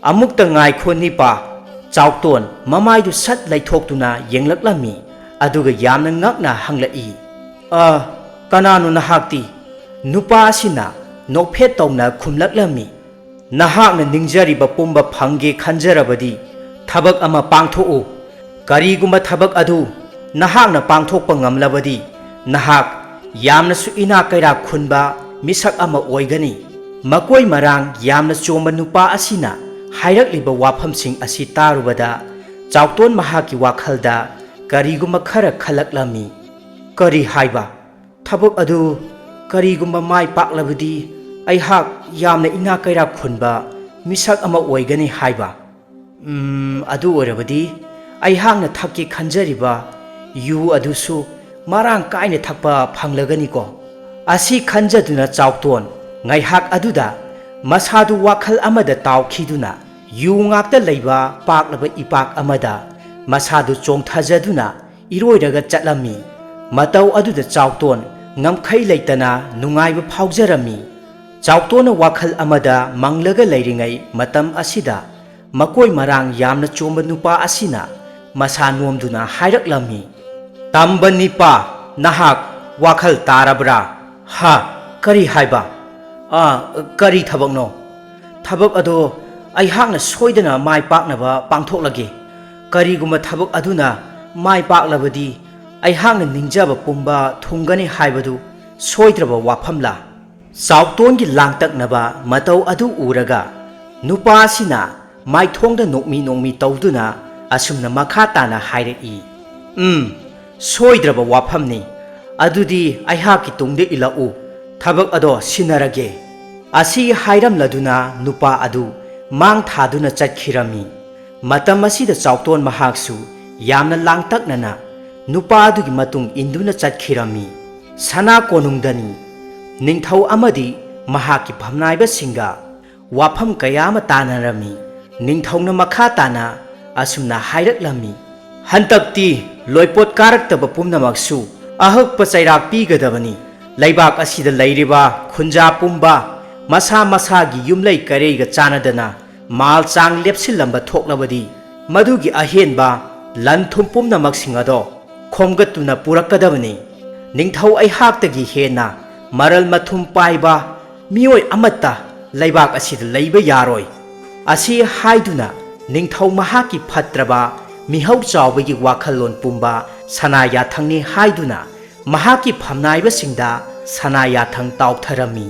"ꯑꯃꯨꯛꯇ ꯉꯥꯏꯈꯣ ꯅꯤꯄꯥ, ꯆꯥꯎꯇꯣꯟ ꯃꯃꯥꯏꯗꯨ ꯁꯠ ꯂꯩꯊꯣꯛꯇꯨꯅ ꯌꯦꯡꯂꯛꯂꯝꯃꯤ꯫ ꯑꯗꯨꯒ ꯌꯥꯝꯅ ꯉꯛꯅ ꯍꯪꯂꯛꯏ, "ꯑ, ꯀꯅꯥꯅꯣ ꯅꯍꯥꯛꯇꯤ?" ꯅꯨꯄꯥ ꯑꯁꯤꯅ ꯅꯣꯛꯐꯦꯠ ꯇꯧꯅ ꯈꯨꯝꯂꯛꯂꯝꯃꯤ, "ꯅꯍꯥꯛꯅ ꯅꯤꯡꯖꯔꯤꯕ ꯄꯨꯝꯕ ꯐꯪꯒꯦ ꯈꯟꯖꯔꯕꯗꯤ ꯊꯕꯛ ꯑꯃ ꯄꯥꯡꯊꯣꯛꯎ꯫ ꯀꯔꯤꯒꯨꯝꯕ ꯊꯕꯛ ꯑꯗꯨ ꯅꯍꯥꯛꯅ ꯄꯥꯡꯊꯣꯛꯄ ꯉꯝꯂꯕꯗꯤ ꯅꯍꯥꯛ ꯌꯥꯝꯅꯁꯨ ꯏꯅꯥꯛ ꯀꯩꯔꯥꯛ ꯈꯨꯟꯕ ꯃꯤꯁꯛ ꯑꯃ ꯑꯣꯏꯒꯅꯤ꯫" ꯃꯀꯣꯏ ꯃꯔꯥꯡ ꯌꯥꯝꯅ ꯆꯣꯝꯕ ꯅꯨꯄꯥ ꯑꯁꯤꯅ ꯍꯥꯏꯔꯛꯂꯤꯕ ꯋꯥꯐꯝꯁꯤꯡ ꯑꯁꯤ ꯇꯥꯔꯨꯕꯗ ꯆꯥꯎꯇꯣꯟ ꯃꯍꯥꯛꯀꯤ ꯋꯥꯈꯜꯗ ꯀꯔꯤꯒꯨꯝꯕ ꯈꯔ ꯈꯜꯂꯛꯂꯝꯃꯤ꯫ "ꯀꯔꯤ ꯍꯥꯏꯕ? ꯊꯕꯛ ꯑꯗꯨ ꯀꯔꯤꯒꯨꯝꯕ ꯃꯥꯏ ꯄꯥꯛꯂꯕꯗꯤ ꯑꯩꯍꯥꯛ ꯌꯥꯝꯅ ꯏꯅꯥꯛ ꯀꯩꯔꯥꯛ ꯈꯨꯟꯕ ꯃꯤꯁꯛ ꯑꯃ ꯑꯣꯏꯒꯅꯤ ꯍꯥꯏꯕ? ꯎꯝ, ꯑꯗꯨ ꯑꯣꯏꯔꯕꯗꯤ ꯑꯩꯍꯥꯛꯅ ꯊꯛꯀꯦ ꯈꯟꯖꯔꯤꯕ ꯌꯨ ꯑꯗꯨꯁꯨ ꯃꯔꯥꯡ ꯀꯥꯏꯅ ꯊꯛꯄ ꯐꯪꯂꯒꯅꯤꯀꯣ?" ꯑꯁꯤ ꯈꯟꯖꯗꯨꯅ ꯆꯥꯎꯇꯣꯟ ꯉꯥꯏꯍꯥꯛ ꯑꯗꯨꯗ ꯃꯁꯥꯗꯨ ꯋꯥꯈꯜ ꯑꯃꯗ ꯇꯥꯎꯈꯤꯗꯨꯅ ꯌꯨ ꯉꯥꯛꯇ ꯂꯩꯕ ꯄꯥꯛꯂꯕ ꯏꯄꯥꯛ ꯑꯃꯗ ꯃꯁꯥꯗꯨ ꯆꯣꯡꯊꯖꯗꯨꯅ ꯏꯔꯣꯏꯔꯒ ꯆꯠꯂꯝꯃꯤ꯫ ꯃꯇꯧ ꯑꯗꯨꯗ ꯆꯥꯎꯇꯣꯟ ꯉꯝꯈꯩ ꯂꯩꯇꯅ ꯅꯨꯡꯉꯥꯏꯕ ꯐꯥꯎꯖꯔꯝꯃꯤ꯫ ꯆꯥꯎꯇꯣꯟꯅ ꯋꯥꯈꯜ ꯑꯃꯗ ꯃꯪꯂꯒ ꯂꯩꯔꯤꯉꯩ ꯃꯇꯝ ꯑꯁꯤꯗ ꯃꯀꯣꯏ ꯃꯔꯥꯡ ꯌꯥꯝꯅ ꯆꯣꯝꯕ ꯅꯨꯄꯥ ꯑꯁꯤꯅ ꯃꯁꯥ ꯅꯣꯝꯗꯨꯅ ꯍꯥꯏꯔꯛꯂꯝꯃꯤ, "ꯇꯝꯕ ꯅꯤꯄꯥ, ꯅꯍꯥꯛ ꯋꯥꯈꯜ ꯇꯥꯔꯕ꯭ꯔꯥ?" "ꯍꯥ? ꯀꯔꯤ ꯍꯥꯏꯕ? ꯑꯥ, ꯀꯔꯤ ꯊꯕꯛꯅꯣ?" "ꯊꯕꯛ ꯑꯗꯣ ꯑꯩꯍꯥꯛꯅ ꯁꯣꯏꯗꯅ ꯃꯥꯏ ꯄꯥꯛꯅꯕ ꯄꯥꯡꯊꯣꯛꯂꯒꯦ꯫ ꯀꯔꯤꯒꯨꯝꯕ ꯊꯕꯛ ꯑꯗꯨꯅ ꯃꯥꯏ ꯄꯥꯛꯂꯕꯗꯤ ꯑꯩꯍꯥꯛꯅ ꯅꯤꯡꯖꯕ ꯄꯨꯝꯕ ꯊꯨꯡꯒꯅꯤ ꯍꯥꯏꯕꯗꯨ ꯁꯣꯏꯗ꯭ꯔꯕ ꯋꯥꯐꯝꯂꯥ?" ꯆꯥꯎꯇꯣꯟꯒꯤ ꯂꯥꯡꯇꯛꯅꯕ ꯃꯇꯧ ꯑꯗꯨ ꯎꯔꯒ ꯅꯨꯄꯥ ꯑꯁꯤꯅ ꯃꯥꯏꯊꯣꯡꯗ ꯅꯣꯛꯃꯤ ꯅꯣꯛꯃꯤ ꯇꯧꯗꯨꯅ ꯑꯁꯨꯝꯅ ꯃꯈꯥ ꯇꯥꯅ ꯍꯥꯏꯔꯛꯏ, "ꯎꯝ, ꯁꯣꯏꯗ꯭ꯔꯕ ꯋꯥꯐꯝꯅꯤ꯫ ꯑꯗꯨꯗꯤ ꯑꯩꯍꯥꯛꯀꯤ ꯇꯨꯡꯗ ꯏꯜꯂꯛꯎ, ꯊꯕꯛ ꯑꯗꯣ ꯁꯤꯟꯅꯔꯒꯦ꯫" ꯑꯁꯤ ꯍꯥꯏꯔꯝꯂꯗꯨꯅ ꯅꯨꯄꯥ ꯑꯗꯨ ꯃꯥꯡ ꯊꯥꯗꯨꯅ ꯆꯠꯈꯤꯔꯝꯃꯤ꯫ ꯃꯇꯝ ꯑꯁꯤꯗ ꯆꯥꯎꯇꯣꯟ ꯃꯍꯥꯛꯁꯨ ꯌꯥꯝꯅ ꯂꯥꯡꯇꯛꯅꯅ ꯅꯨꯄꯥ ꯑꯗꯨꯒꯤ ꯃꯇꯨꯡ ꯏꯟꯗꯨꯅ ꯆꯠꯈꯤꯔꯝꯃꯤ꯫ ꯁꯅꯥ ꯀꯣꯅꯨꯡꯗꯅꯤ ꯅꯤꯡꯊꯧ ꯑꯃꯗꯤ ꯃꯍꯥꯛꯀꯤ ꯐꯝꯅꯥꯏꯕꯁꯤꯡꯒ ꯋꯥꯐꯝ ꯀꯌꯥ ꯑꯃ ꯇꯥꯅꯔꯝꯃꯤ꯫ ꯅꯤꯡꯊꯧꯅ ꯃꯈꯥ ꯇꯥꯅ ꯑꯁꯨꯝꯅ ꯍꯥꯏꯔꯛꯂꯝꯃꯤ, "ꯍꯟꯗꯛꯇꯤ ꯂꯣꯏꯄꯣꯠ ꯀꯥꯔꯛꯇꯕ ꯄꯨꯝꯅꯃꯛꯁꯨ ꯑꯍꯛꯄ ꯆꯩꯔꯥꯛ ꯄꯤꯒꯗꯕꯅꯤ꯫ ꯂꯩꯕꯥꯛ ꯑꯁꯤꯗ ꯂꯩꯔꯤꯕ ꯈꯨꯟꯖꯥ ꯄꯨꯝꯕ ꯃꯁꯥ ꯃꯁꯥꯒꯤ ꯌꯨꯝꯂꯩ ꯀꯩꯔꯩꯒ ꯆꯥꯟꯅꯗꯅ ꯃꯥꯜ ꯆꯥꯡ ꯂꯦꯞꯁꯤꯜꯂꯝꯕ ꯊꯣꯛꯂꯕꯗꯤ ꯃꯗꯨꯒꯤ ꯑꯍꯦꯟꯕ ꯂꯟ ꯊꯨꯝ ꯄꯨꯝꯅꯃꯛꯁꯤꯡ ꯑꯗꯣ ꯈꯣꯝꯒꯠꯇꯨꯅ ꯄꯨꯔꯛꯀꯗꯕꯅꯤ꯫ ꯅꯤꯡꯊꯧ ꯑꯩꯍꯥꯛꯇꯒꯤ ꯍꯦꯟꯅ ꯃꯔꯜ ꯃꯊꯨꯝ ꯄꯥꯏꯕ ꯃꯤꯑꯣꯏ ꯑꯃꯠꯇ ꯂꯩꯕꯥꯛ ꯑꯁꯤꯗ ꯂꯩꯕ ꯌꯥꯔꯣꯏ꯫ ꯑꯁꯤ ꯍꯥꯏꯗꯨꯅ ꯅꯤꯡꯊꯧ ꯃꯍꯥꯛꯀꯤ ꯐꯠꯇ꯭ꯔꯕ ꯃꯤꯍꯧ ꯆꯥꯎꯕꯒꯤ ꯋꯥꯈꯜꯂꯣꯟ ꯄꯨꯝꯕ ꯁꯅꯥ ꯌꯥꯊꯪꯅꯤ ꯍꯥꯏꯗꯨꯅ ꯃꯍꯥꯛꯀꯤ ꯐꯝꯅꯥꯏꯕꯁꯤꯡꯗ ꯁꯅꯥ ꯌꯥꯊꯪ ꯇꯥꯎꯊꯔꯝꯃꯤ꯫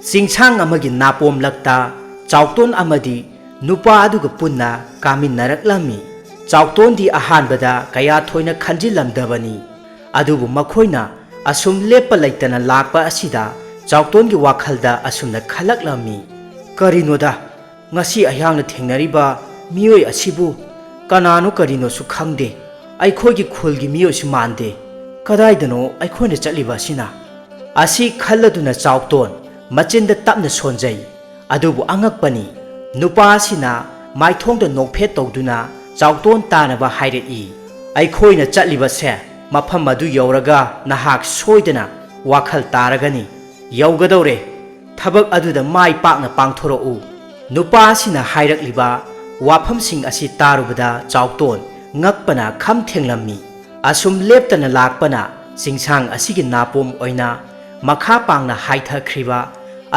ꯆꯤꯡꯁꯥꯡ ꯑꯃꯒꯤ ꯅꯥꯄꯣꯝꯂꯛꯇ ꯆꯥꯎꯇꯣꯟ ꯑꯃꯗꯤ ꯅꯨꯄꯥ ꯑꯗꯨꯒ ꯄꯨꯟꯅ ꯀꯥꯃꯤꯟꯅꯔꯛꯂꯝꯃꯤ꯫ ꯆꯥꯎꯇꯣꯟꯗꯤ ꯑꯍꯥꯟꯕꯗ ꯀꯌꯥ ꯊꯣꯏꯅ ꯈꯟꯖꯤꯜꯂꯝꯗꯕꯅꯤ꯫ ꯑꯗꯨꯕꯨ ꯃꯈꯣꯏꯅ ꯑꯁꯨꯝ ꯂꯦꯞꯄ ꯂꯩꯇꯅ ꯂꯥꯛꯄ ꯑꯁꯤꯗ ꯆꯥꯎꯇꯣꯟꯒꯤ ꯋꯥꯈꯜꯗ ꯑꯁꯨꯝꯅ ꯈꯜꯂꯛꯂꯝꯃꯤ, "ꯀꯔꯤꯅꯣꯗ, ꯉꯁꯤ ꯑꯩꯍꯥꯛꯅ ꯊꯦꯡꯅꯔꯤꯕ ꯃꯤꯑꯣꯏ ꯑꯁꯤꯕꯨ ꯀꯅꯥꯅꯣ ꯀꯔꯤꯅꯣꯁꯨ ꯈꯪꯗꯦ꯫ ꯑꯩꯈꯣꯏꯒꯤ ꯈꯨꯜꯒꯤ ꯃꯤꯑꯣꯏꯁꯨ ꯃꯥꯟꯗꯦ꯫ ꯀꯗꯥꯏꯗꯅꯣ ꯑꯩꯈꯣꯏꯅ ꯆꯠꯂꯤꯕ ꯑꯁꯤꯅ?" ꯑꯁꯤ ꯈꯜꯂꯗꯨꯅ ꯆꯥꯎꯇꯣꯟ ꯃꯆꯤꯟꯗ ꯇꯞꯅ ꯁꯣꯟꯖꯩ꯫ ꯑꯗꯨꯕꯨ ꯑꯉꯛꯄꯅꯤ, ꯅꯨꯄꯥ ꯑꯁꯤꯅ ꯃꯥꯏꯊꯣꯡꯗ ꯅꯣꯛꯐꯦꯠ ꯇꯧꯗꯨꯅ ꯆꯥꯎꯇꯣꯟ ꯇꯥꯅꯕ ꯍꯥꯏꯔꯛꯏ, "ꯑꯩꯈꯣꯏꯅ ꯆꯠꯂꯤꯕꯁꯦ ꯃꯐꯝ ꯑꯗꯨ ꯌꯧꯔꯒ ꯅꯍꯥꯛ ꯁꯣꯏꯗꯅ ꯋꯥꯈꯜ ꯇꯥꯔꯒꯅꯤ꯫ ꯌꯧꯒꯗꯧꯔꯦ꯫ ꯊꯕꯛ ꯑꯗꯨꯗ ꯃꯥꯏ ꯄꯥꯛꯅ ꯄꯥꯡꯊꯣꯔꯛꯎ꯫" ꯅꯨꯄꯥ ꯑꯁꯤꯅ ꯍꯥꯏꯔꯛꯂꯤꯕ ꯋꯥꯐꯝꯁꯤꯡ ꯑꯁꯤ ꯇꯥꯔꯨꯕꯗ ꯆꯥꯎꯇꯣꯟ ꯉꯛꯄꯅ ꯈꯝ ꯊꯦꯡꯂꯝꯃꯤ꯫ ꯑꯁꯨꯝ ꯂꯦꯞꯇꯅ ꯂꯥꯛꯄꯅ ꯆꯤꯡꯁꯥꯡ ꯑꯁꯤꯒꯤ ꯅꯥꯄꯣꯝ ꯑꯣꯏꯅ ꯃꯈꯥ ꯄꯥꯡꯅ ꯍꯥꯏꯊꯈ꯭ꯔꯤꯕ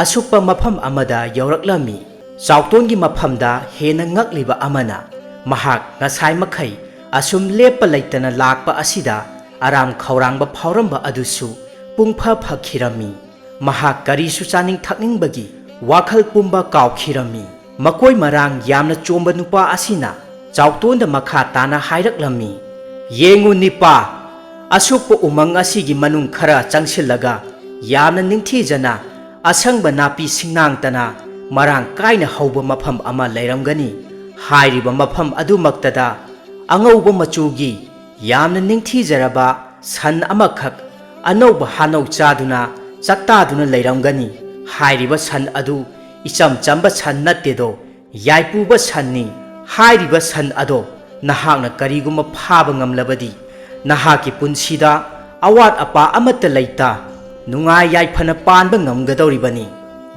ꯑꯁꯨꯛꯄ ꯃꯐꯝ ꯑꯃꯗ ꯌꯧꯔꯛꯂꯝꯃꯤ꯫ ꯆꯥꯎꯇꯣꯟꯒꯤ ꯃꯐꯝꯗ ꯍꯦꯟꯅ ꯉꯛꯂꯤꯕ ꯑꯃꯅ, ꯃꯍꯥꯛ ꯉꯁꯥꯏ ꯃꯈꯩ ꯑꯁꯨꯝ ꯂꯦꯞꯄ ꯂꯩꯇꯅ ꯂꯥꯛꯄ ꯑꯁꯤꯗ ꯑꯔꯥꯝ ꯈꯧꯔꯥꯡꯕ ꯐꯥꯎꯔꯝꯕ ꯑꯗꯨꯁꯨ ꯄꯨꯡꯐ ꯐꯈꯤꯔꯝꯃꯤ꯫ ꯃꯍꯥꯛ ꯀꯔꯤꯁꯨ ꯆꯥꯅꯤꯡ ꯊꯛꯅꯤꯡꯕꯒꯤ ꯋꯥꯈꯜ ꯄꯨꯝꯕ ꯀꯥꯎꯈꯤꯔꯝꯃꯤ꯫ ꯃꯀꯣꯏ ꯃꯔꯥꯡ ꯌꯥꯝꯅ ꯆꯣꯝꯕ ꯅꯨꯄꯥ ꯑꯁꯤꯅ ꯆꯥꯎꯇꯣꯟꯗ ꯃꯈꯥ ꯇꯥꯅ ꯍꯥꯏꯔꯛꯂꯝꯃꯤ, "ꯌꯦꯡꯉꯨ ꯅꯤꯄꯥ, ꯑꯁꯨꯛꯄ ꯎꯃꯪ ꯑꯁꯤꯒꯤ ꯃꯅꯨꯡ ꯈꯔ ꯆꯪꯁꯤꯜꯂꯒ ꯌꯥꯝꯅ ꯅꯤꯡꯊꯤꯖꯅ ꯑꯁꯪꯕ ꯅꯥꯄꯤ ꯁꯤꯡꯅꯥꯡꯇꯅ ꯃꯔꯥꯡ ꯀꯥꯏꯅ ꯍꯧꯕ ꯃꯐꯝ ꯑꯃ ꯂꯩꯔꯝꯒꯅꯤ꯫ ꯍꯥꯏꯔꯤꯕ ꯃꯐꯝ ꯑꯗꯨꯃꯛꯇꯗ ꯑꯉꯧꯕ ꯃꯆꯨꯒꯤ ꯌꯥꯝꯅ ꯅꯤꯡꯊꯤꯖꯔꯕ ꯁꯟ ꯑꯃꯈꯛ ꯑꯅꯧꯕ ꯍꯥꯅꯧ ꯆꯥꯗꯨꯅ ꯆꯥꯛꯇꯥꯗꯨꯅ ꯂꯩꯔꯝꯒꯅꯤ꯫ ꯍꯥꯏꯔꯤꯕ ꯁꯟ ꯑꯗꯨ ꯏꯆꯝ ꯆꯝꯕ ꯁꯟ ꯅꯠꯇꯦꯗꯣ, ꯌꯥꯏꯄꯨꯕ ꯁꯟꯅꯤ꯫ ꯍꯥꯏꯔꯤꯕ ꯁꯟ ꯑꯗꯣ ꯅꯍꯥꯛꯅ ꯀꯔꯤꯒꯨꯝꯕ ꯐꯥꯕ ꯉꯝꯂꯕꯗꯤ, ꯅꯍꯥꯛꯀꯤ ꯄꯨꯟꯁꯤꯗ ꯑꯋꯥꯠ ꯑꯄꯥ ꯑꯃꯠꯇ ꯂꯩꯇ ꯅꯨꯡꯉꯥꯏ ꯌꯥꯏꯐꯅ ꯄꯥꯟꯕ ꯉꯝꯒꯗꯧꯔꯤꯕꯅꯤ꯫"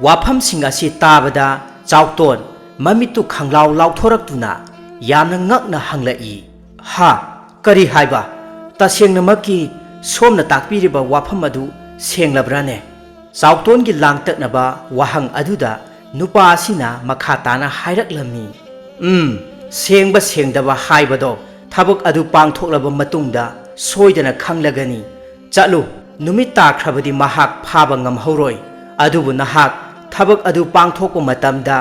ꯋꯥꯐꯝꯁꯤꯡ ꯑꯁꯤ ꯇꯥꯕꯗ ꯆꯥꯎꯇꯣꯟ ꯃꯃꯤꯠꯇꯨ ꯈꯪꯂꯥꯎ ꯂꯥꯎꯊꯣꯔꯛꯇꯨꯅ ꯌꯥꯝꯅ ꯉꯛꯅ ꯍꯪꯂꯛꯏ, "ꯍꯥ? ꯀꯔꯤ ꯍꯥꯏꯕ? ꯇꯁꯦꯡꯅꯃꯛꯀꯤ ꯁꯣꯝꯅ ꯇꯥꯛꯄꯤꯔꯤꯕ ꯋꯥꯐꯝ ꯑꯗꯨ ꯁꯦꯡꯂꯕ꯭ꯔꯥꯅꯦ?" ꯆꯥꯎꯇꯣꯟꯒꯤ ꯂꯥꯡꯇꯛꯅꯕ ꯋꯥꯍꯪ ꯑꯗꯨꯗ ꯅꯨꯄꯥ ꯑꯁꯤꯅ ꯃꯈꯥ ꯇꯥꯅ ꯍꯥꯏꯔꯛꯂꯝꯃꯤ, "ꯎꯝ, ꯁꯦꯡꯕ ꯁꯦꯡꯗꯕ ꯍꯥꯏꯕꯗꯣ ꯊꯕꯛ ꯑꯗꯨ ꯄꯥꯡꯊꯣꯛꯂꯕ ꯃꯇꯨꯡꯗ ꯁꯣꯏꯗꯅ ꯈꯪꯂꯒꯅꯤ꯫ ꯆꯠꯂꯨ, ꯅꯨꯃꯤꯠ ꯇꯥꯈ꯭ꯔꯕꯗꯤ ꯃꯍꯥꯛ ꯐꯥꯕ ꯉꯝꯍꯧꯔꯣꯏ꯫ ꯑꯗꯨꯕꯨ ꯅꯍꯥꯛ ꯊꯕꯛ ꯑꯗꯨ ꯄꯥꯡꯊꯣꯛꯄ ꯃꯇꯝꯗ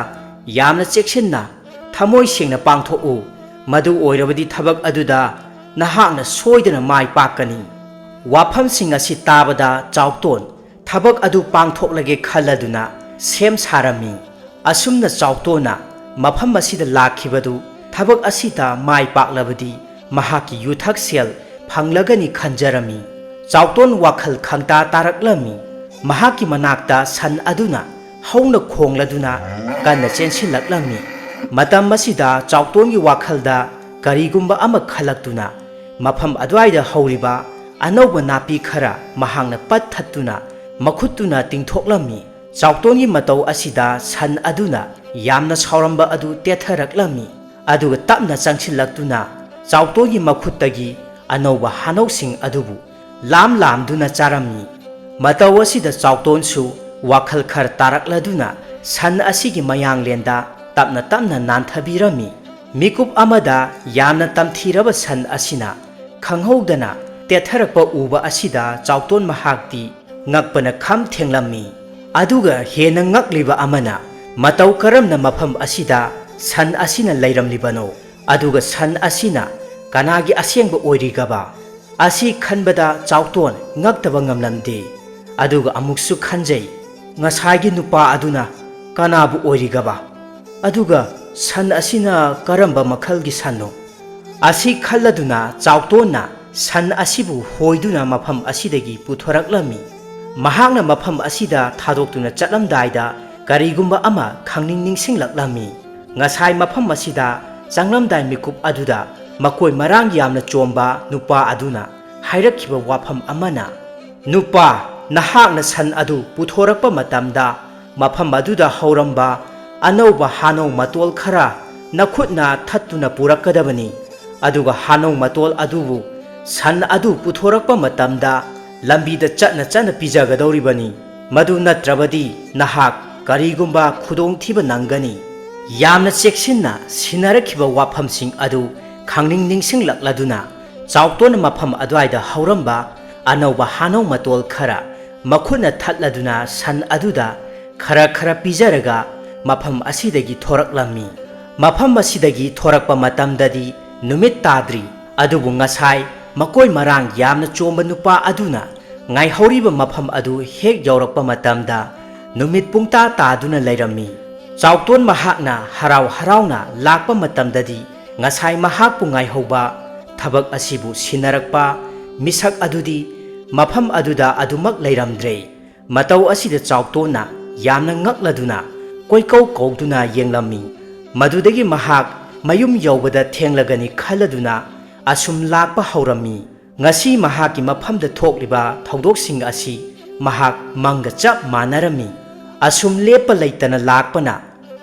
ꯌꯥꯝꯅ ꯆꯦꯛꯁꯤꯟꯅ, ꯊꯃꯣꯏ ꯁꯦꯡꯅ ꯄꯥꯡꯊꯣꯛꯎ꯫ ꯃꯗꯨ ꯑꯣꯏꯔꯕꯗꯤ ꯊꯕꯛ ꯑꯗꯨꯗ ꯅꯍꯥꯛꯅ ꯁꯣꯏꯗꯅ ꯃꯥꯏ ꯄꯥꯛꯀꯅꯤ꯫" ꯋꯥꯐꯝꯁꯤꯡ ꯑꯁꯤ ꯇꯥꯕꯗ ꯆꯥꯎꯇꯣꯟ ꯊꯕꯛ ꯑꯗꯨ ꯄꯥꯡꯊꯣꯛꯂꯒꯦ ꯈꯜꯂꯗꯨꯅ ꯁꯦꯝ ꯁꯥꯔꯝꯃꯤ꯫ ꯑꯁꯨꯝꯅ ꯆꯥꯎꯇꯣꯟꯅ ꯃꯐꯝ ꯑꯁꯤꯗ ꯂꯥꯛꯈꯤꯕꯗꯨ ꯊꯕꯛ ꯑꯁꯤꯗ ꯃꯥꯏ ꯄꯥꯛꯂꯕꯗꯤ ꯃꯍꯥꯛꯀꯤ ꯌꯨꯊꯛ ꯁꯦꯜ ꯐꯪꯂꯒꯅꯤ ꯈꯟꯖꯔꯝꯃꯤ꯫ ꯆꯥꯎꯇꯣꯟ ꯋꯥꯈꯜ ꯈꯪꯇꯥ ꯇꯥꯔꯛꯂꯝꯃꯤ꯫ ꯃꯍꯥꯛꯀꯤ ꯃꯅꯥꯛꯇ ꯁꯟ ꯑꯗꯨꯅ ꯍꯧꯅ ꯈꯣꯡꯂꯗꯨꯅ ꯀꯟꯅ ꯆꯦꯟꯁꯤꯜꯂꯛꯂꯝꯃꯤ꯫ ꯃꯇꯝ ꯑꯁꯤꯗ ꯆꯥꯎꯇꯣꯟꯒꯤ ꯋꯥꯈꯜꯗ ꯀꯔꯤꯒꯨꯝꯕ ꯑꯃ ꯈꯜꯂꯛꯇꯨꯅ ꯃꯐꯝ ꯑꯗꯨꯋꯥꯏꯗ ꯍꯧꯔꯤꯕ ꯑꯅꯧꯕ ꯅꯥꯄꯤ ꯈꯔ ꯃꯍꯥꯛꯅ ꯄꯠ ꯊꯠꯇꯨꯅ ꯃꯈꯨꯠꯇꯨꯅ ꯇꯤꯡꯊꯣꯛꯂꯝꯃꯤ꯫ ꯆꯥꯎꯇꯣꯟꯒꯤ ꯃꯇꯧ ꯑꯁꯤꯗ ꯁꯟ ꯑꯗꯨꯅ ꯌꯥꯝꯅ ꯁꯥꯎꯔꯝꯕ ꯑꯗꯨ ꯇꯦꯊꯔꯛꯂꯝꯃꯤ꯫ ꯑꯗꯨꯒ ꯇꯞꯅ ꯆꯪꯁꯤꯜꯂꯛꯇꯨꯅ ꯆꯥꯎꯇꯣꯟꯒꯤ ꯃꯈꯨꯠꯇꯒꯤ ꯑꯅꯧꯕ ꯍꯥꯅꯧꯁꯤꯡ ꯑꯗꯨꯕꯨ ꯂꯥꯝ ꯂꯥꯝꯗꯨꯅ ꯆꯥꯔꯝꯃꯤ꯫ ꯃꯇꯧ ꯑꯁꯤꯗ ꯆꯥꯎꯇꯣꯟꯁꯨ ꯋꯥꯈꯜ ꯈꯔ ꯇꯥꯔꯛꯂꯗꯨꯅ ꯁꯟ ꯑꯁꯤꯒꯤ ꯃꯌꯥꯡꯂꯦꯟꯗ ꯇꯞꯅ ꯇꯞꯅ ꯅꯥꯟꯊꯕꯤꯔꯝꯃꯤ꯫ ꯃꯤꯀꯨꯞ ꯑꯃꯗ ꯌꯥꯝꯅ ꯇꯝꯊꯤꯔꯕ ꯁꯟ ꯑꯁꯤꯅ ꯈꯪꯍꯧꯗꯅ ꯇꯦꯠꯊꯔꯛꯄ ꯎꯕ ꯑꯁꯤꯗ ꯆꯥꯎꯇꯣꯟ ꯃꯍꯥꯛꯇꯤ ꯉꯛꯄꯅ ꯈꯝ ꯊꯦꯡꯂꯝꯃꯤ꯫ ꯑꯗꯨꯒ ꯍꯦꯟꯅ ꯉꯛꯂꯤꯕ ꯑꯃꯅ, ꯃꯇꯧ ꯀꯔꯝꯅ ꯃꯐꯝ ꯑꯁꯤꯗ ꯁꯟ ꯑꯁꯤꯅ ꯂꯩꯔꯝꯂꯤꯕꯅꯣ? ꯑꯗꯨꯒ ꯁꯟ ꯑꯁꯤꯅ ꯀꯅꯥꯒꯤ ꯑꯁꯦꯡꯕ ꯑꯣꯏꯔꯤꯒꯕ? ꯑꯁꯤ ꯈꯟꯕꯗ ꯆꯥꯎꯇꯣꯟ ꯉꯛꯇꯕ ꯉꯝꯂꯝꯗꯦ꯫ ꯑꯗꯨꯒ ꯑꯃꯨꯛꯁꯨ ꯈꯟꯖꯩ, "ꯉꯁꯥꯏꯒꯤ ꯅꯨꯄꯥ ꯑꯗꯨꯅ ꯀꯅꯥꯕꯨ ꯑꯣꯏꯔꯤꯒꯕ? ꯑꯗꯨꯒ ꯁꯟ ꯑꯁꯤꯅ ꯀꯔꯝꯕ ꯃꯈꯜꯒꯤ ꯁꯟꯅꯣ?" ꯑꯁꯤ ꯈꯜꯂꯗꯨꯅ ꯆꯥꯎꯇꯣꯟꯅ ꯁꯟ ꯑꯁꯤꯕꯨ ꯍꯣꯏꯗꯨꯅ ꯃꯐꯝ ꯑꯁꯤꯗꯒꯤ ꯄꯨꯊꯣꯔꯛꯂꯝꯃꯤ꯫ ꯃꯍꯥꯛꯅ ꯃꯐꯝ ꯑꯁꯤꯗ ꯊꯥꯗꯣꯛꯇꯨꯅ ꯆꯠꯂꯝꯗꯥꯏꯗ ꯀꯔꯤꯒꯨꯝꯕ ꯑꯃ ꯈꯪꯅꯤꯡ ꯅꯤꯡꯁꯤꯡꯂꯛꯂꯝꯃꯤ꯫ ꯉꯁꯥꯏ ꯃꯐꯝ ꯑꯁꯤꯗ ꯆꯪꯂꯝꯗꯥꯏ ꯃꯤꯀꯨꯞ ꯑꯗꯨꯗ ꯃꯀꯣꯏ ꯃꯔꯥꯡ ꯌꯥꯝꯅ ꯆꯣꯝꯕ ꯅꯨꯄꯥ ꯑꯗꯨꯅ ꯍꯥꯏꯔꯛꯈꯤꯕ ꯋꯥꯐꯝ ꯑꯃꯅ, "ꯅꯨꯄꯥ, ꯅꯍꯥꯛꯅ ꯁꯟ ꯑꯗꯨ ꯄꯨꯊꯣꯔꯛꯄ ꯃꯇꯝꯗ ꯃꯐꯝ ꯑꯗꯨꯗ ꯍꯧꯔꯝꯕ ꯑꯅꯧꯕ ꯍꯥꯅꯧ ꯃꯇꯣꯜ ꯈꯔ ꯅꯈꯨꯠꯅ ꯊꯠꯇꯨꯅ ꯄꯨꯔꯛꯀꯗꯕꯅꯤ꯫ ꯑꯗꯨꯒ ꯍꯥꯅꯧ ꯃꯇꯣꯜ ꯑꯗꯨꯕꯨ ꯁꯟ ꯑꯗꯨ ꯄꯨꯊꯣꯔꯛꯄ ꯃꯇꯝꯗ ꯂꯝꯕꯤꯗ ꯆꯠꯅ ꯆꯠꯅ ꯄꯤꯖꯒꯗꯧꯔꯤꯕꯅꯤ꯫ ꯃꯗꯨ ꯅꯠꯇ꯭ꯔꯕꯗꯤ ꯅꯍꯥꯛ ꯀꯔꯤꯒꯨꯝꯕ ꯈꯨꯗꯣꯡꯊꯤꯕ ꯅꯪꯒꯅꯤ꯫ ꯌꯥꯝꯅ ꯆꯦꯛꯁꯤꯟꯅ ꯁꯤꯟꯅꯔꯛꯈꯤꯕ ꯋꯥꯐꯝꯁꯤꯡ ꯑꯗꯨ ꯈꯪꯅꯤꯡ ꯅꯤꯡꯁꯤꯡꯂꯛꯂꯗꯨꯅ, ꯆꯥꯎꯇꯣꯟꯅ ꯃꯐꯝ ꯑꯗꯨꯋꯥꯏꯗ ꯍꯧꯔꯝꯕ ꯑꯅꯧꯕ ꯍꯥꯅꯧ ꯃꯇꯣꯜ ꯈꯔ ꯃꯈꯨꯠꯅ ꯊꯠꯂꯗꯨꯅ ꯁꯟ ꯑꯗꯨꯗ ꯈꯔ ꯈꯔ ꯄꯤꯖꯔꯒ ꯃꯐꯝ ꯑꯁꯤꯗꯒꯤ ꯊꯣꯔꯛꯂꯝꯃꯤ꯫ ꯃꯐꯝ ꯑꯁꯤꯗꯒꯤ ꯊꯣꯔꯛꯄ ꯃꯇꯝꯗꯗꯤ ꯅꯨꯃꯤꯠ ꯇꯥꯗ꯭ꯔꯤ, ꯑꯗꯨꯕꯨ ꯉꯁꯥꯏ ꯃꯀꯣꯏ ꯃꯔꯥꯡ ꯌꯥꯝꯅ ꯆꯣꯝꯕ ꯅꯨꯄꯥ ꯑꯗꯨꯅ ꯉꯥꯏꯍꯧꯔꯤꯕ ꯃꯐꯝ ꯑꯗꯨ ꯍꯦꯛ ꯌꯧꯔꯛꯄ ꯃꯇꯝꯗ ꯅꯨꯃꯤꯠ ꯄꯨꯡꯇꯥ ꯇꯥꯗꯨꯅ ꯂꯩꯔꯝꯃꯤ꯫ ꯆꯥꯎꯇꯣꯟ ꯃꯍꯥꯛꯅ ꯍꯔꯥꯎ ꯍꯔꯥꯎꯅ ꯂꯥꯛꯄ ꯃꯇꯝꯗꯗꯤ ꯉꯁꯥꯏ ꯃꯍꯥꯛꯄꯨ ꯉꯥꯏꯍꯧꯕ ꯊꯕꯛ ꯑꯁꯤꯕꯨ ꯁꯤꯟꯅꯔꯛꯄ ꯃꯤꯁꯛ ꯑꯗꯨꯗꯤ ꯃꯐꯝ ꯑꯗꯨꯗ ꯑꯗꯨꯃꯛ ꯂꯩꯔꯝꯗ꯭ꯔꯦ꯫ ꯃꯇꯧ ꯑꯁꯤꯗ ꯆꯥꯎꯇꯣꯟꯅ ꯌꯥꯝꯅ ꯉꯛꯂꯗꯨꯅ ꯀꯣꯏꯀꯧ ꯀꯧꯗꯨꯅ ꯌꯦꯡꯂꯝꯃꯤ꯫ ꯃꯗꯨꯗꯒꯤ ꯃꯍꯥꯛ ꯃꯌꯨꯝ ꯌꯧꯕꯗ ꯊꯦꯡꯂꯒꯅꯤ ꯈꯜꯂꯗꯨꯅ ꯑꯁꯨꯝ ꯂꯥꯛꯄ ꯍꯧꯔꯝꯃꯤ꯫ ꯉꯁꯤ ꯃꯍꯥꯛꯀꯤ ꯃꯐꯝꯗ ꯊꯣꯛꯂꯤꯕ ꯊꯧꯗꯣꯛꯁꯤꯡ ꯑꯁꯤ ꯃꯍꯥꯛ ꯃꯪꯒ ꯆꯞ ꯃꯥꯟꯅꯔꯝꯃꯤ꯫ ꯑꯁꯨꯝ ꯂꯦꯞꯄ ꯂꯩꯇꯅ ꯂꯥꯛꯄꯅ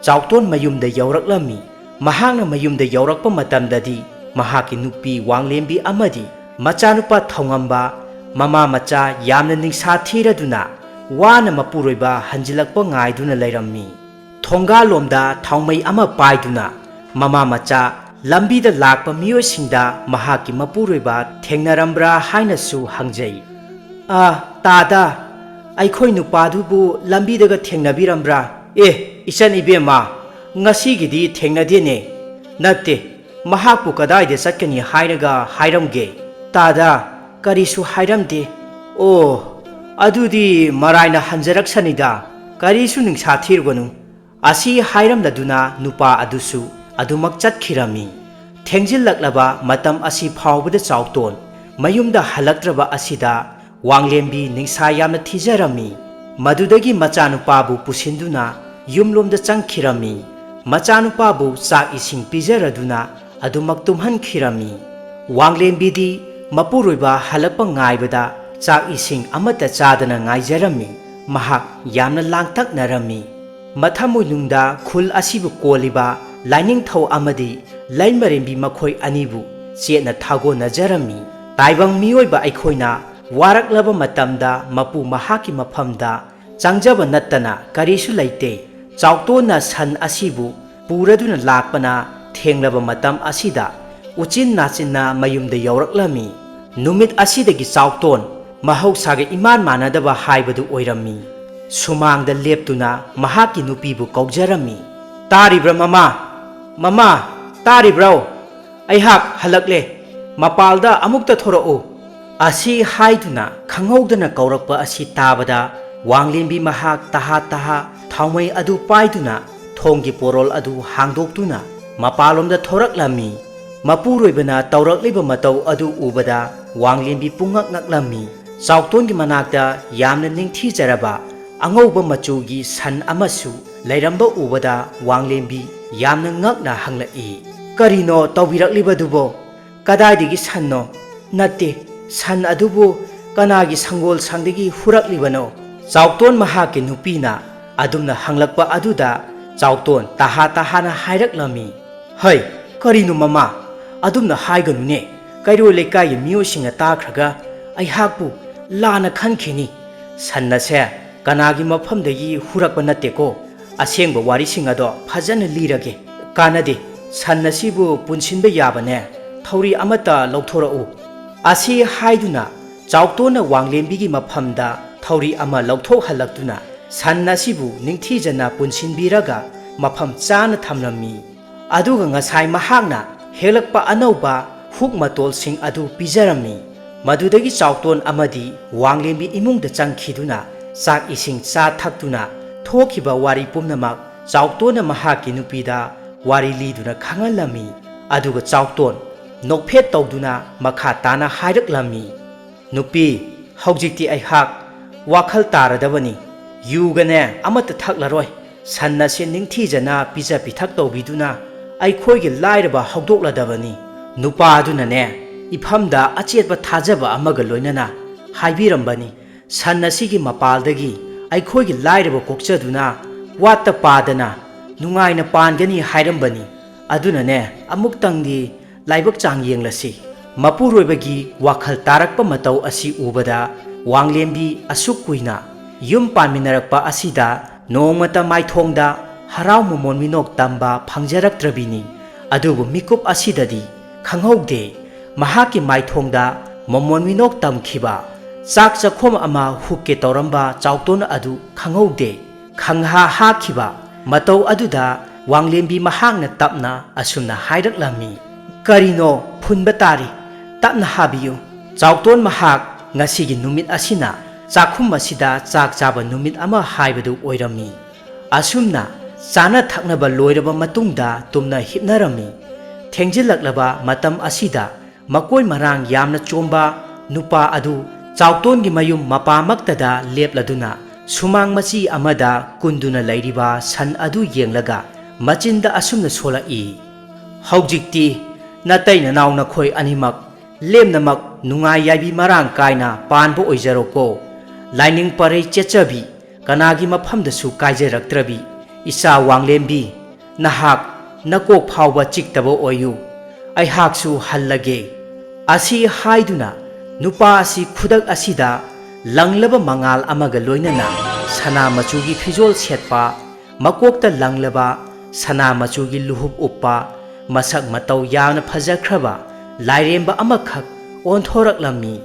ꯆꯥꯎꯇꯣꯟ ꯃꯌꯨꯝꯗ ꯌꯧꯔꯛꯂꯝꯃꯤ꯫ ꯃꯍꯥꯛꯅ ꯃꯌꯨꯝꯗ ꯌꯧꯔꯛꯄ ꯃꯇꯝꯗꯗꯤ ꯃꯍꯥꯛꯀꯤ ꯅꯨꯄꯤ ꯋꯥꯡꯂꯦꯝꯕꯤ ꯑꯃꯗꯤ ꯃꯆꯥꯅꯨꯄꯥ ꯊꯧꯉꯝꯕ, ꯃꯃꯥ ꯃꯆꯥ ꯌꯥꯝꯅ ꯅꯤꯡꯁꯥ ꯊꯤꯔꯗꯨꯅ ꯋꯥꯅ ꯃꯄꯨꯔꯣꯏꯕ ꯍꯟꯖꯤꯜꯂꯛꯄ ꯉꯥꯏꯗꯨꯅ ꯂꯩꯔꯝꯃꯤ꯫ ꯊꯣꯡꯒꯥꯜꯂꯣꯝꯗ ꯊꯥꯎꯃꯩ ꯑꯃ ꯄꯥꯏꯗꯨꯅ ꯃꯃꯥ ꯃꯆꯥ ꯂꯝꯕꯤꯗ ꯂꯥꯛꯄ ꯃꯤꯑꯣꯏꯁꯤꯡꯗ ꯃꯍꯥꯛꯀꯤ ꯃꯄꯨꯔꯣꯏꯕ ꯊꯦꯡꯅꯔꯝꯕ꯭ꯔꯥ ꯍꯥꯏꯅꯁꯨ ꯍꯪꯖꯩ꯫ "ꯑ, ꯇꯥꯗ, ꯑꯩꯈꯣꯏ ꯅꯨꯄꯥꯗꯨꯕꯨ ꯂꯝꯕꯤꯗꯒ ꯊꯦꯡꯅꯕꯤꯔꯝꯕ꯭ꯔꯥ?" "ꯑꯦ, ꯏꯆꯟ ꯏꯕꯦꯝꯃ, ꯉꯁꯤꯒꯤꯗꯤ ꯊꯦꯡꯅꯗꯦꯅꯦ꯫ ꯅꯠꯇꯦ, ꯃꯍꯥꯛꯄꯨ ꯀꯗꯥꯏꯗ ꯆꯠꯀꯅꯤ ꯍꯥꯏꯔꯒ ꯍꯥꯏꯔꯝꯒꯦ?" "ꯇꯥꯗ, ꯀꯔꯤꯁꯨ ꯍꯥꯏꯔꯝꯗꯦ꯫" "ꯑꯣ, ꯑꯗꯨꯗꯤ ꯃꯔꯥꯏꯅ ꯍꯟꯖꯔꯛꯁꯅꯤꯗ, ꯀꯔꯤꯁꯨ ꯅꯤꯡꯁꯥ ꯊꯤꯔꯨꯒꯅꯨ꯫" ꯑꯁꯤ ꯍꯥꯏꯔꯝꯂꯗꯨꯅ ꯅꯨꯄꯥ ꯑꯗꯨꯁꯨ ꯑꯗꯨꯃꯛ ꯆꯠꯈꯤꯔꯝꯃꯤ꯫ ꯊꯦꯡꯖꯤꯜꯂꯛꯂꯕ ꯃꯇꯝ ꯑꯁꯤ ꯐꯥꯎꯕꯗ ꯆꯥꯎꯇꯣꯟ ꯃꯌꯨꯝꯗ ꯍꯜꯂꯛꯇ꯭ꯔꯕ ꯑꯁꯤꯗ ꯋꯥꯡꯂꯦꯝꯕꯤ ꯅꯤꯡꯁꯥ ꯌꯥꯝꯅ ꯊꯤꯖꯔꯝꯃꯤ꯫ ꯃꯗꯨꯗꯒꯤ ꯃꯆꯥꯅꯨꯄꯥꯕꯨ ꯄꯨꯁꯤꯟꯗꯨꯅ ꯌꯨꯝꯂꯣꯝꯗ ꯆꯪꯈꯤꯔꯝꯃꯤ꯫ ꯃꯆꯥꯅꯨꯄꯥꯕꯨ ꯆꯥꯛ ꯏꯁꯤꯡ ꯄꯤꯖꯔꯗꯨꯅ ꯑꯗꯨꯃꯛ ꯇꯨꯝꯍꯟꯈꯤꯔꯝꯃꯤ꯫ ꯋꯥꯡꯂꯦꯝꯕꯤꯗꯤ ꯃꯄꯨꯔꯣꯏꯕ ꯍꯜꯂꯛꯄ ꯉꯥꯏꯕꯗ ꯆꯥꯛ ꯏꯁꯤꯡ ꯑꯃꯠꯇ ꯆꯥꯗꯅ ꯉꯥꯏꯖꯔꯝꯃꯤ꯫ ꯃꯍꯥꯛ ꯌꯥꯝꯅ ꯂꯥꯡꯇꯛꯅꯔꯝꯃꯤ꯫ ꯃꯊꯃꯣꯏꯅꯨꯡꯗ ꯈꯨꯜ ꯑꯁꯤꯕꯨ ꯀꯣꯜꯂꯤꯕ ꯂꯥꯏꯅꯤꯡꯊꯧ ꯑꯃꯗꯤ ꯂꯩꯃꯔꯦꯝꯕꯤ ꯃꯈꯣꯏ ꯑꯅꯤꯕꯨ ꯆꯦꯠꯅ ꯊꯥꯒꯣꯟꯅꯖꯔꯝꯃꯤ꯫ ꯇꯥꯏꯕꯪ ꯃꯤꯑꯣꯏꯕ ꯑꯩꯈꯣꯏꯅ ꯋꯥꯔꯛꯂꯕ ꯃꯇꯝꯗ ꯃꯄꯨ ꯃꯍꯥꯛꯀꯤ ꯃꯐꯝꯗ ꯆꯪꯖꯕ ꯅꯠꯇꯅ ꯀꯔꯤꯁꯨ ꯂꯩꯇꯦ꯫ ꯆꯥꯎꯇꯣꯟꯅ ꯁꯟ ꯑꯁꯤꯕꯨ ꯄꯨꯔꯗꯨꯅ ꯂꯥꯛꯄꯅ ꯊꯦꯡꯂꯕ ꯃꯇꯝ ꯑꯁꯤꯗ ꯎꯆꯤꯟ ꯅꯥꯆꯤꯟꯅ ꯃꯌꯨꯝꯗ ꯌꯧꯔꯛꯂꯝꯃꯤ꯫ ꯅꯨꯃꯤꯠ ꯑꯁꯤꯗꯒꯤ ꯆꯥꯎꯇꯣꯟ ꯃꯍꯧꯁꯥꯒ ꯏꯃꯥꯟ ꯃꯥꯟꯅꯗꯕ ꯍꯥꯏꯕꯗꯨ ꯑꯣꯏꯔꯝꯃꯤ꯫ ꯁꯨꯃꯥꯡꯗ ꯂꯦꯞꯇꯨꯅ ꯃꯍꯥꯛꯀꯤ ꯅꯨꯄꯤꯕꯨ ꯀꯧꯖꯔꯝꯃꯤ꯫ "ꯇꯥꯔꯤꯕ꯭ꯔꯥ ꯃꯃꯥ? ꯃꯃꯥ, ꯇꯥꯔꯤꯕ꯭ꯔꯣ? ꯑꯩꯍꯥꯛ ꯍꯜꯂꯛꯂꯦ꯫ ꯃꯄꯥꯜꯗ ꯑꯃꯨꯛꯇ ꯊꯣꯔꯛꯎ" ꯑꯁꯤ ꯍꯥꯏꯗꯨꯅ ꯈꯪꯍꯧꯗꯅ ꯀꯧꯔꯛꯄ ꯑꯁꯤ ꯇꯥꯕꯗ ꯋꯥꯡꯂꯦꯝꯕꯤ ꯃꯍꯥꯛ ꯇꯍꯥ ꯇꯍꯥ ꯊꯥꯎꯃꯩ ꯑꯗꯨ ꯄꯥꯏꯗꯨꯅ ꯊꯣꯡꯒꯤ ꯄꯣꯔꯣꯜ ꯑꯗꯨ ꯍꯥꯡꯗꯣꯛꯇꯨꯅ ꯃꯄꯥꯜꯂꯣꯝꯗ ꯊꯣꯔꯛꯂꯝꯃꯤ꯫ ꯃꯄꯨꯔꯣꯏꯕꯅ ꯇꯧꯔꯛꯂꯤꯕ ꯃꯇꯧ ꯑꯗꯨ ꯎꯕꯗ ꯋꯥꯡꯂꯦꯝꯕꯤ ꯄꯨꯡꯉꯛ ꯉꯛꯂꯝꯃꯤ꯫ ꯆꯥꯎꯇꯣꯟꯒꯤ ꯃꯅꯥꯛꯇ ꯌꯥꯝꯅ ꯅꯤꯡꯊꯤꯖꯔꯕ ꯑꯉꯧꯕ ꯃꯆꯨꯒꯤ ꯁꯟ ꯑꯃꯁꯨ ꯂꯩꯔꯝꯕ ꯎꯕꯗ ꯋꯥꯡꯂꯦꯝꯕꯤ ꯌꯥꯝꯅ ꯉꯛꯅ ꯍꯪꯂꯛꯏ, "ꯀꯔꯤꯅꯣ ꯇꯧꯕꯤꯔꯛꯂꯤꯕꯗꯨꯕꯣ? ꯀꯗꯥꯏꯗꯒꯤ ꯁꯟꯅꯣ? ꯅꯠꯇꯦ, ꯁꯟ ꯑꯗꯨꯕꯨ ꯀꯅꯥꯒꯤ ꯁꯪꯒꯣꯜ ꯁꯪꯗꯒꯤ ꯍꯨꯔꯛꯂꯤꯕꯅꯣ?" ꯆꯥꯎꯇꯣꯟ ꯃꯍꯥꯛꯀꯤ ꯅꯨꯄꯤꯅ ꯑꯗꯨꯝꯅ ꯍꯪꯂꯛꯄ ꯑꯗꯨꯗ ꯆꯥꯎꯇꯣꯟ ꯇꯍꯥ ꯇꯍꯥꯅ ꯍꯥꯏꯔꯛꯂꯝꯃꯤ, "ꯍꯩ, ꯀꯔꯤꯅꯣ ꯃꯃꯥ? ꯑꯗꯨꯝꯅ ꯍꯥꯏꯒꯅꯨꯅꯦ꯫ ꯀꯩꯔꯣꯏ ꯂꯩꯀꯥꯏꯒꯤ ꯃꯤꯑꯣꯏꯁꯤꯡꯅ ꯇꯥꯈ꯭ꯔꯒ ꯑꯩꯍꯥꯛꯄꯨ ꯂꯥꯟꯅ ꯈꯟꯈꯤꯅꯤ꯫ ꯁꯟ ꯑꯁꯦ ꯀꯅꯥꯒꯤ ꯃꯐꯝꯗꯒꯤ ꯍꯨꯔꯛꯄ ꯅꯠꯇꯦꯀꯣ꯫ ꯑꯁꯦꯡꯕ ꯋꯥꯔꯤꯁꯤꯡ ꯑꯗꯣ ꯐꯖꯅ ꯂꯤꯔꯒꯦ꯫ ꯀꯥꯟꯅꯗꯦ, ꯁꯟ ꯑꯁꯤꯕꯨ ꯄꯨꯟꯁꯤꯟꯕ ꯌꯥꯕꯅꯦ꯫ ꯊꯧꯔꯤ ꯑꯃꯠꯇ ꯂꯧꯊꯣꯔꯛꯎ" ꯑꯁꯤ ꯍꯥꯏꯗꯨꯅ ꯆꯥꯎꯇꯣꯟꯅ ꯋꯥꯡꯂꯦꯝꯕꯤꯒꯤ ꯃꯐꯝꯗ ꯊꯧꯔꯤ ꯑꯃ ꯂꯧꯊꯣꯛꯍꯜꯂꯛꯇꯨꯅ ꯁꯟ ꯑꯁꯤꯕꯨ ꯅꯤꯡꯊꯤꯖꯅ ꯄꯨꯟꯁꯤꯟꯕꯤꯔꯒ ꯃꯐꯝ ꯆꯥꯅ ꯊꯝꯂꯝꯃꯤ꯫ ꯑꯗꯨꯒ ꯉꯁꯥꯏ ꯃꯍꯥꯛꯅ ꯍꯦꯛꯂꯛꯄ ꯑꯅꯧꯕ ꯍꯨꯛ ꯃꯇꯣꯜꯁꯤꯡ ꯑꯗꯨ ꯄꯤꯖꯔꯝꯃꯤ꯫ ꯃꯗꯨꯗꯒꯤ ꯆꯥꯎꯇꯣꯟ ꯑꯃꯗꯤ ꯋꯥꯡꯂꯦꯝꯕꯤ ꯏꯃꯨꯡꯗ ꯆꯪꯈꯤꯗꯨꯅ ꯆꯥꯛ ꯏꯁꯤꯡ ꯆꯥ ꯊꯛꯇꯨꯅ ꯊꯣꯛꯈꯤꯕ ꯋꯥꯔꯤ ꯄꯨꯝꯅꯃꯛ ꯆꯥꯎꯇꯣꯟꯅ ꯃꯍꯥꯛꯀꯤ ꯅꯨꯄꯤꯗ ꯋꯥꯔꯤ ꯂꯤꯗꯨꯅ ꯈꯪꯍꯜꯂꯝꯃꯤ꯫ ꯑꯗꯨꯒ ꯆꯥꯎꯇꯣꯟ ꯅꯣꯛꯐꯦꯠ ꯇꯧꯗꯨꯅ ꯃꯈꯥ ꯇꯥꯅ ꯍꯥꯏꯔꯛꯂꯝꯃꯤ, "ꯅꯨꯄꯤ, ꯍꯧꯖꯤꯛꯇꯤ ꯑꯩꯍꯥꯛ ꯋꯥꯈꯜ ꯇꯥꯔꯗꯕꯅꯤ꯫ ꯌꯨꯒꯅꯦ ꯑꯃꯠꯇ ꯊꯛꯂꯔꯣꯏ꯫ ꯁꯟ ꯑꯁꯤ ꯅꯤꯡꯊꯤꯖꯅ ꯄꯤꯖ ꯄꯤꯊꯛ ꯇꯧꯕꯤꯗꯨꯅ ꯑꯩꯈꯣꯏꯒꯤ ꯂꯥꯏꯔꯕ ꯍꯧꯗꯣꯛꯂꯗꯕꯅꯤ꯫" ꯅꯨꯄꯥꯗꯨꯅꯅꯦ ꯏꯐꯝꯗ ꯑꯆꯦꯠꯄ ꯊꯥꯖꯕ ꯑꯃꯒ ꯂꯣꯏꯅꯅ ꯍꯥꯏꯕꯤꯔꯝꯕꯅꯤ, "ꯁꯟ ꯑꯁꯤꯒꯤ ꯃꯄꯥꯜꯗꯒꯤ ꯑꯩꯈꯣꯏꯒꯤ ꯂꯥꯏꯔꯕ ꯀꯣꯛꯆꯗꯨꯅ ꯋꯥꯠꯇ ꯄꯥꯗꯅ ꯅꯨꯡꯉꯥꯏꯅ ꯄꯥꯟꯒꯅꯤ ꯍꯥꯏꯔꯝꯕꯅꯤ꯫ ꯑꯗꯨꯅꯅꯦ, ꯑꯃꯨꯛꯇꯪꯗꯤ ꯂꯥꯏꯕꯛ ꯆꯥꯡ ꯌꯦꯡꯂꯁꯤ꯫ ꯃꯄꯨꯔꯣꯏꯕꯒꯤ ꯋꯥꯈꯜ ꯇꯥꯔꯛꯄ ꯃꯇꯧ ꯑꯁꯤ ꯎꯕꯗ ꯋꯥꯡꯂꯦꯝꯕꯤ ꯑꯁꯨꯛ ꯀꯨꯏꯅ ꯌꯨꯝ ꯄꯥꯟꯃꯤꯟꯅꯔꯛꯄ ꯑꯁꯤꯗ ꯅꯣꯡꯃꯇ ꯃꯥꯏꯊꯣꯡꯗ ꯍꯔꯥꯎ ꯃꯃꯣꯟ ꯃꯤꯅꯣꯛ ꯇꯝꯕ ꯐꯪꯖꯔꯛꯇ꯭ꯔꯕꯤꯅꯤ꯫ ꯑꯗꯨꯕꯨ ꯃꯤꯀꯨꯞ ꯑꯁꯤꯗꯗꯤ ꯈꯪꯍꯧꯗꯦ꯫ ꯃꯍꯥꯛꯀꯤ ꯃꯥꯏꯊꯣꯡꯗ ꯃꯃꯣꯟ ꯃꯤꯅꯣꯛ ꯇꯝꯈꯤꯕ, ꯆꯥꯛ ꯆꯥꯛꯈꯣꯝ ꯑꯃ ꯍꯨꯛꯀꯦ ꯇꯧꯔꯝꯕ ꯆꯥꯎꯇꯣꯟ ꯑꯗꯨ ꯈꯪꯍꯧꯗꯦ꯫ ꯈꯪꯍꯥ ꯍꯥꯈꯤꯕ ꯃꯇꯧ ꯑꯗꯨꯗ ꯋꯥꯡꯂꯦꯝꯕꯤ ꯃꯍꯥꯛꯅ ꯇꯞꯅ ꯑꯁꯨꯝꯅ ꯍꯥꯏꯔꯛꯂꯝꯃꯤ, "ꯀꯔꯤꯅꯣ ꯐꯨꯟꯕ ꯇꯥꯔꯤ? ꯇꯞꯅ ꯍꯥꯕꯤꯌꯨ꯫ ꯆꯥꯎꯇꯣꯟ ꯃꯍꯥꯛ ꯉꯁꯤꯒꯤ ꯅꯨꯃꯤꯠ ꯑꯁꯤꯅ ꯆꯥꯛꯈꯨꯝ ꯑꯁꯤꯗ ꯆꯥꯛ ꯆꯥꯕ ꯅꯨꯃꯤꯠ ꯑꯃ ꯍꯥꯏꯕꯗꯨ ꯑꯣꯏꯔꯝꯃꯤ꯫" ꯑꯁꯨꯝꯅ ꯆꯥꯅ ꯊꯛꯅꯕ ꯂꯣꯏꯔꯕ ꯃꯇꯨꯡꯗ ꯇꯨꯝꯅ ꯍꯤꯞꯅꯔꯝꯃꯤ꯫ ꯊꯦꯡꯖꯤꯜꯂꯛꯂꯕ ꯃꯇꯝ ꯑꯁꯤꯗ ꯃꯀꯣꯏ ꯃꯔꯥꯡ ꯌꯥꯝꯅ ꯆꯣꯝꯕ ꯅꯨꯄꯥ ꯑꯗꯨ ꯆꯥꯎꯇꯣꯟꯒꯤ ꯃꯌꯨꯝ ꯃꯄꯥꯃꯛꯇꯗ ꯂꯦꯞꯂꯗꯨꯅ ꯁꯨꯃꯥꯡ ꯃꯆꯤ ꯑꯃꯗ ꯀꯨꯟꯗꯨꯅ ꯂꯩꯔꯤꯕ ꯁꯟ ꯑꯗꯨ ꯌꯦꯡꯂꯒ ꯃꯆꯤꯟꯗ ꯑꯁꯨꯝꯅ ꯁꯣꯜꯂꯛꯏ, "ꯍꯧꯖꯤꯛꯇꯤ ꯅꯇꯩ ꯅꯅꯥꯎ ꯅꯈꯣꯏ ꯑꯅꯤꯃꯛ ꯂꯦꯝꯅꯃꯛ ꯅꯨꯡꯉꯥꯏ ꯌꯥꯏꯕꯤ ꯃꯔꯥꯡ ꯀꯥꯏꯅ ꯄꯥꯟꯕ ꯑꯣꯏꯖꯔꯣꯀꯣ꯫ ꯂꯥꯏꯅꯤꯡ ꯄꯔꯩ ꯆꯦꯠꯆꯕꯤ, ꯀꯅꯥꯒꯤ ꯃꯐꯝꯗꯁꯨ ꯀꯥꯏꯖꯔꯛꯇ꯭ꯔꯕꯤ ꯏꯆꯥ ꯋꯥꯡꯂꯦꯝꯕꯤ, ꯅꯍꯥꯛ ꯅꯀꯣꯛ ꯐꯥꯎꯕ ꯆꯤꯛꯇꯕ ꯑꯣꯏꯌꯨ꯫ ꯑꯩꯍꯥꯛꯁꯨ ꯍꯜꯂꯒꯦ꯫" ꯑꯁꯤ ꯍꯥꯏꯗꯨꯅ ꯅꯨꯄꯥ ꯑꯁꯤ ꯈꯨꯗꯛ ꯑꯁꯤꯗ ꯂꯪꯂꯕ ꯃꯉꯥꯜ ꯑꯃꯒ ꯂꯣꯏꯅꯅ ꯁꯅꯥ ꯃꯆꯨꯒꯤ ꯐꯤꯖꯣꯜ ꯁꯦꯠꯄ, ꯃꯀꯣꯛꯇ ꯂꯪꯂꯕ ꯁꯅꯥ ꯃꯆꯨꯒꯤ ꯂꯨꯍꯨꯞ ꯎꯞꯄ, ꯃꯁꯛ ꯃꯇꯧ ꯌꯥꯝꯅ ꯐꯖꯈ꯭ꯔꯕ ꯂꯥꯏꯔꯦꯝꯕ ꯑꯃꯈꯛ ꯑꯣꯟꯊꯣꯔꯛꯂꯝꯃꯤ꯫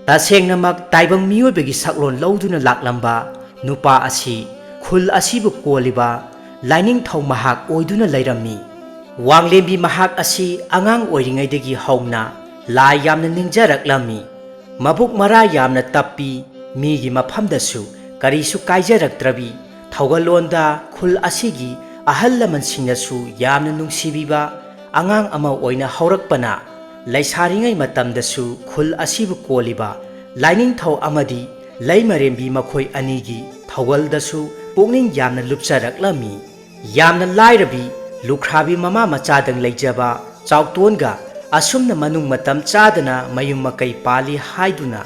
ꯇꯁꯦꯡꯅꯃꯛ ꯇꯥꯏꯕꯪ ꯃꯤꯑꯣꯏꯕꯒꯤ ꯁꯛꯂꯣꯟ ꯂꯧꯗꯨꯅ ꯂꯥꯛꯂꯝꯕ ꯅꯨꯄꯥ ꯑꯁꯤ ꯈꯨꯜ ꯑꯁꯤꯕꯨ ꯀꯣꯜꯂꯤꯕ ꯂꯥꯏꯅꯤꯡꯊꯧ ꯃꯍꯥꯛ ꯑꯣꯏꯗꯨꯅ ꯂꯩꯔꯝꯃꯤ꯫ ꯋꯥꯡꯂꯦꯝꯕꯤ ꯃꯍꯥꯛ ꯑꯁꯤ ꯑꯉꯥꯡ ꯑꯣꯏꯔꯤꯉꯩꯗꯒꯤ ꯍꯧꯅ ꯂꯥꯏ ꯌꯥꯝꯅ ꯅꯤꯡꯖꯔꯛꯂꯝꯃꯤ꯫ ꯃꯕꯨꯛ ꯃꯔꯥ ꯌꯥꯝꯅ ꯇꯞꯄꯤ, ꯃꯤꯒꯤ ꯃꯐꯝꯗꯁꯨ ꯀꯔꯤꯁꯨ ꯀꯥꯏꯖꯔꯛꯇ꯭ꯔꯕꯤ, ꯊꯧꯒꯜꯂꯣꯟꯗ ꯈꯨꯜ ꯑꯁꯤꯒꯤ ꯑꯍꯜ ꯂꯃꯟꯁꯤꯡꯅꯁꯨ ꯌꯥꯝꯅ ꯅꯨꯡꯁꯤꯕꯤꯕ ꯑꯉꯥꯡ ꯑꯃ ꯑꯣꯏꯅ ꯍꯧꯔꯛꯄꯅ, ꯂꯩꯁꯥꯔꯤꯉꯩ ꯃꯇꯝꯗꯁꯨ ꯈꯨꯜ ꯑꯁꯤꯕꯨ ꯀꯣꯜꯂꯤꯕ ꯂꯥꯏꯅꯤꯡꯊꯧ ꯑꯃꯗꯤ ꯂꯩꯃꯔꯦꯝꯕꯤ ꯃꯈꯣꯏ ꯑꯅꯤꯒꯤ ꯊꯧꯒꯜꯗꯁꯨ ꯄꯨꯛꯅꯤꯡ ꯌꯥꯝꯅ ꯂꯨꯞꯆꯔꯛꯂꯝꯃꯤ꯫ ꯌꯥꯝꯅ ꯂꯥꯏꯔꯕꯤ, ꯂꯨꯈ꯭ꯔꯥꯕꯤ ꯃꯃꯥ ꯃꯆꯥꯗꯪ ꯂꯩꯖꯕ ꯆꯥꯎꯇꯣꯟꯒ ꯑꯁꯨꯝꯅ ꯃꯅꯨꯡ ꯃꯇꯝ ꯆꯥꯗꯅ ꯃꯌꯨꯝ ꯃꯀꯩ ꯄꯥꯜꯂꯤ ꯍꯥꯏꯗꯨꯅ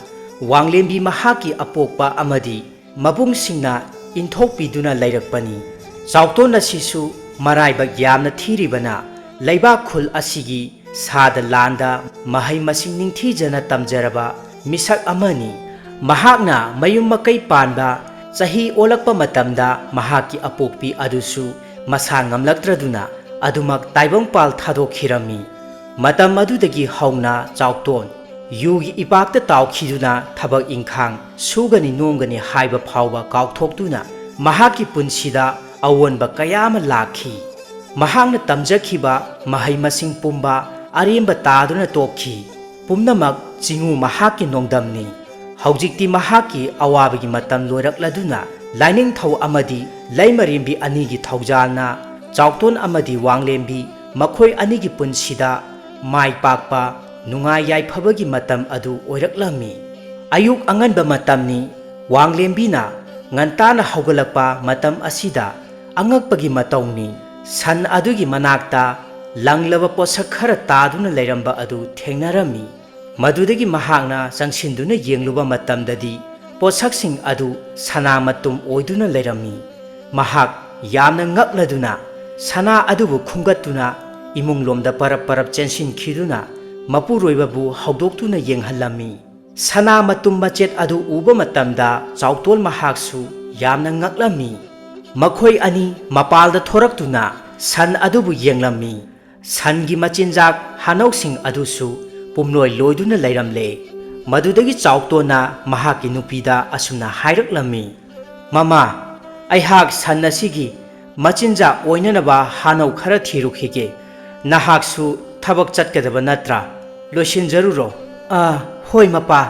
ꯋꯥꯡꯂꯦꯝꯕꯤ ꯃꯍꯥꯛꯀꯤ ꯑꯄꯣꯛꯄ ꯑꯃꯗꯤ ꯃꯕꯨꯡꯁꯤꯡꯅ ꯏꯟꯊꯣꯛꯄꯤꯗꯨꯅ ꯂꯩꯔꯛꯄꯅꯤ꯫ ꯆꯥꯎꯇꯣꯟ ꯑꯁꯤꯁꯨ ꯃꯔꯥꯏꯕꯛ ꯌꯥꯝꯅ ꯊꯤꯔꯤꯕꯅ, ꯂꯩꯕꯥꯛ ꯈꯨꯜ ꯑꯁꯤꯒꯤ ꯁꯥꯗ ꯂꯥꯟꯗ ꯃꯍꯩ ꯃꯁꯤꯡ ꯅꯤꯡꯊꯤꯖꯅ ꯇꯝꯖꯔꯕ ꯃꯤꯁꯛ ꯑꯃꯅꯤ꯫ ꯃꯍꯥꯛꯅ ꯃꯌꯨꯝ ꯃꯀꯩ ꯄꯥꯟꯕ ꯆꯍꯤ ꯑꯣꯜꯂꯛꯄ ꯃꯇꯝꯗ, ꯃꯍꯥꯛꯀꯤ ꯑꯄꯣꯛꯄꯤ ꯑꯗꯨꯁꯨ ꯃꯁꯥ ꯉꯝꯂꯛꯇ꯭ꯔꯗꯨꯅ ꯑꯗꯨꯃꯛ ꯇꯥꯏꯕꯪꯄꯥꯜ ꯊꯥꯗꯣꯛꯈꯤꯔꯝꯃꯤ꯫ ꯃꯇꯝ ꯑꯗꯨꯗꯒꯤ ꯍꯧꯅ ꯆꯥꯎꯇꯣꯟ ꯌꯨꯒꯤ ꯏꯄꯥꯛꯇ ꯇꯥꯎꯈꯤꯗꯨꯅ, ꯊꯕꯛ ꯏꯪꯈꯥꯡ ꯁꯨꯒꯅꯤ ꯅꯣꯝꯒꯅꯤ ꯍꯥꯏꯕ ꯐꯥꯎꯕ ꯀꯥꯎꯊꯣꯛꯇꯨꯅ, ꯃꯍꯥꯛꯀꯤ ꯄꯨꯟꯁꯤꯗ ꯑꯑꯣꯟꯕ ꯀꯌꯥ ꯑꯃ ꯂꯥꯛꯈꯤ꯫ ꯃꯍꯥꯛꯅ ꯇꯝꯖꯈꯤꯕ ꯃꯍꯩ ꯃꯁꯤꯡ ꯄꯨꯝꯕ ꯑꯔꯦꯝꯕ ꯇꯥꯗꯨꯅ ꯇꯣꯛꯈꯤ꯫ ꯄꯨꯝꯅꯃꯛ ꯆꯤꯡꯉꯨ ꯃꯍꯥꯛꯀꯤ ꯅꯣꯡꯗꯝꯅꯤ꯫ ꯍꯧꯖꯤꯛꯇꯤ ꯃꯍꯥꯛꯀꯤ ꯑꯋꯥꯕꯒꯤ ꯃꯇꯝ ꯂꯣꯏꯔꯛꯂꯗꯨꯅ, ꯂꯥꯏꯅꯤꯡꯊꯧ ꯑꯃꯗꯤ ꯂꯩꯃꯔꯦꯝꯕꯤ ꯑꯅꯤꯒꯤ ꯊꯧꯖꯥꯜꯅ ꯆꯥꯎꯇꯣꯟ ꯑꯃꯗꯤ ꯋꯥꯡꯂꯦꯝꯕꯤ ꯃꯈꯣꯏ ꯑꯅꯤꯒꯤ ꯄꯨꯟꯁꯤꯗ ꯃꯥꯏ ꯄꯥꯛꯄ, ꯅꯨꯡꯉꯥꯏ ꯌꯥꯏꯐꯕꯒꯤ ꯃꯇꯝ ꯑꯗꯨ ꯑꯣꯏꯔꯛꯂꯝꯃꯤ꯫ ꯑꯌꯨꯛ ꯑꯉꯟꯕ ꯃꯇꯝꯅꯤ꯫ ꯋꯥꯡꯂꯦꯝꯕꯤꯅ ꯉꯟꯇꯥꯅ ꯍꯧꯒꯠꯂꯛꯄ ꯃꯇꯝ ꯑꯁꯤꯗ, ꯑꯉꯛꯄꯒꯤ ꯃꯇꯧꯅꯤ, ꯁꯟ ꯑꯗꯨꯒꯤ ꯃꯅꯥꯛꯇ ꯂꯪꯂꯕ ꯄꯣꯠꯁꯛ ꯈꯔ ꯇꯥꯗꯨꯅ ꯂꯩꯔꯝꯕ ꯑꯗꯨ ꯊꯦꯡꯅꯔꯝꯃꯤ꯫ ꯃꯗꯨꯗꯒꯤ ꯃꯍꯥꯛꯅ ꯆꯪꯁꯤꯟꯗꯨꯅ ꯌꯦꯡꯂꯨꯕ ꯃꯇꯝꯗꯗꯤ, ꯄꯣꯠꯁꯛꯁꯤꯡ ꯑꯗꯨ ꯁꯅꯥ ꯃꯇꯨꯝ ꯑꯣꯏꯗꯨꯅ ꯂꯩꯔꯝꯃꯤ꯫ ꯃꯍꯥꯛ ꯌꯥꯝꯅ ꯉꯛꯂꯗꯨꯅ, ꯁꯅꯥ ꯑꯗꯨꯕꯨ ꯈꯨꯝꯒꯠꯇꯨꯅ ꯏꯃꯨꯡꯂꯣꯝꯗ ꯄꯔꯞ ꯄꯔꯞ ꯆꯦꯟꯁꯤꯟꯈꯤꯗꯨꯅ, ꯃꯄꯨꯔꯣꯏꯕꯕꯨ ꯍꯧꯗꯣꯛꯇꯨꯅ ꯌꯦꯡꯍꯜꯂꯝꯃꯤ꯫ ꯁꯅꯥ ꯃꯇꯨꯝ ꯃꯆꯦꯠ ꯑꯗꯨ ꯎꯕ ꯃꯇꯝꯗ, ꯆꯥꯎꯇꯣꯟ ꯃꯍꯥꯛꯁꯨ ꯌꯥꯝꯅ ꯉꯛꯂꯝꯃꯤ꯫ ꯃꯈꯣꯏ ꯑꯅꯤ ꯃꯄꯥꯜꯗ ꯊꯣꯔꯛꯇꯨꯅ ꯁꯟ ꯑꯗꯨꯕꯨ ꯌꯦꯡꯂꯝꯃꯤ꯫ ꯁꯟꯒꯤ ꯃꯆꯤꯟꯖꯥꯛ ꯍꯥꯅꯧꯁꯤꯡ ꯑꯗꯨꯁꯨ ꯄꯨꯝꯂꯣꯏ ꯂꯣꯏꯗꯨꯅ ꯂꯩꯔꯝꯂꯦ꯫ ꯃꯗꯨꯗꯒꯤ ꯆꯥꯎꯇꯣꯟꯅ ꯃꯍꯥꯛꯀꯤ ꯅꯨꯄꯤꯗ ꯑꯁꯨꯝꯅ ꯍꯥꯏꯔꯛꯂꯝꯃꯤ, "ꯃꯃꯥ, ꯑꯩꯍꯥꯛ ꯁꯟ ꯑꯁꯤꯒꯤ ꯃꯆꯤꯟꯖꯥꯛ ꯑꯣꯏꯅꯅꯕ ꯍꯥꯅꯧ ꯈꯔ ꯊꯤꯔꯨꯈꯤꯒꯦ꯫ ꯅꯍꯥꯛꯁꯨ ꯊꯕꯛ ꯆꯠꯀꯗꯕ ꯅꯠꯇ꯭ꯔꯥ? ꯂꯣꯏꯁꯤꯟꯖꯔꯨꯔꯣ꯫" "ꯑꯥ, ꯍꯣꯏ ꯃꯄꯥ꯫"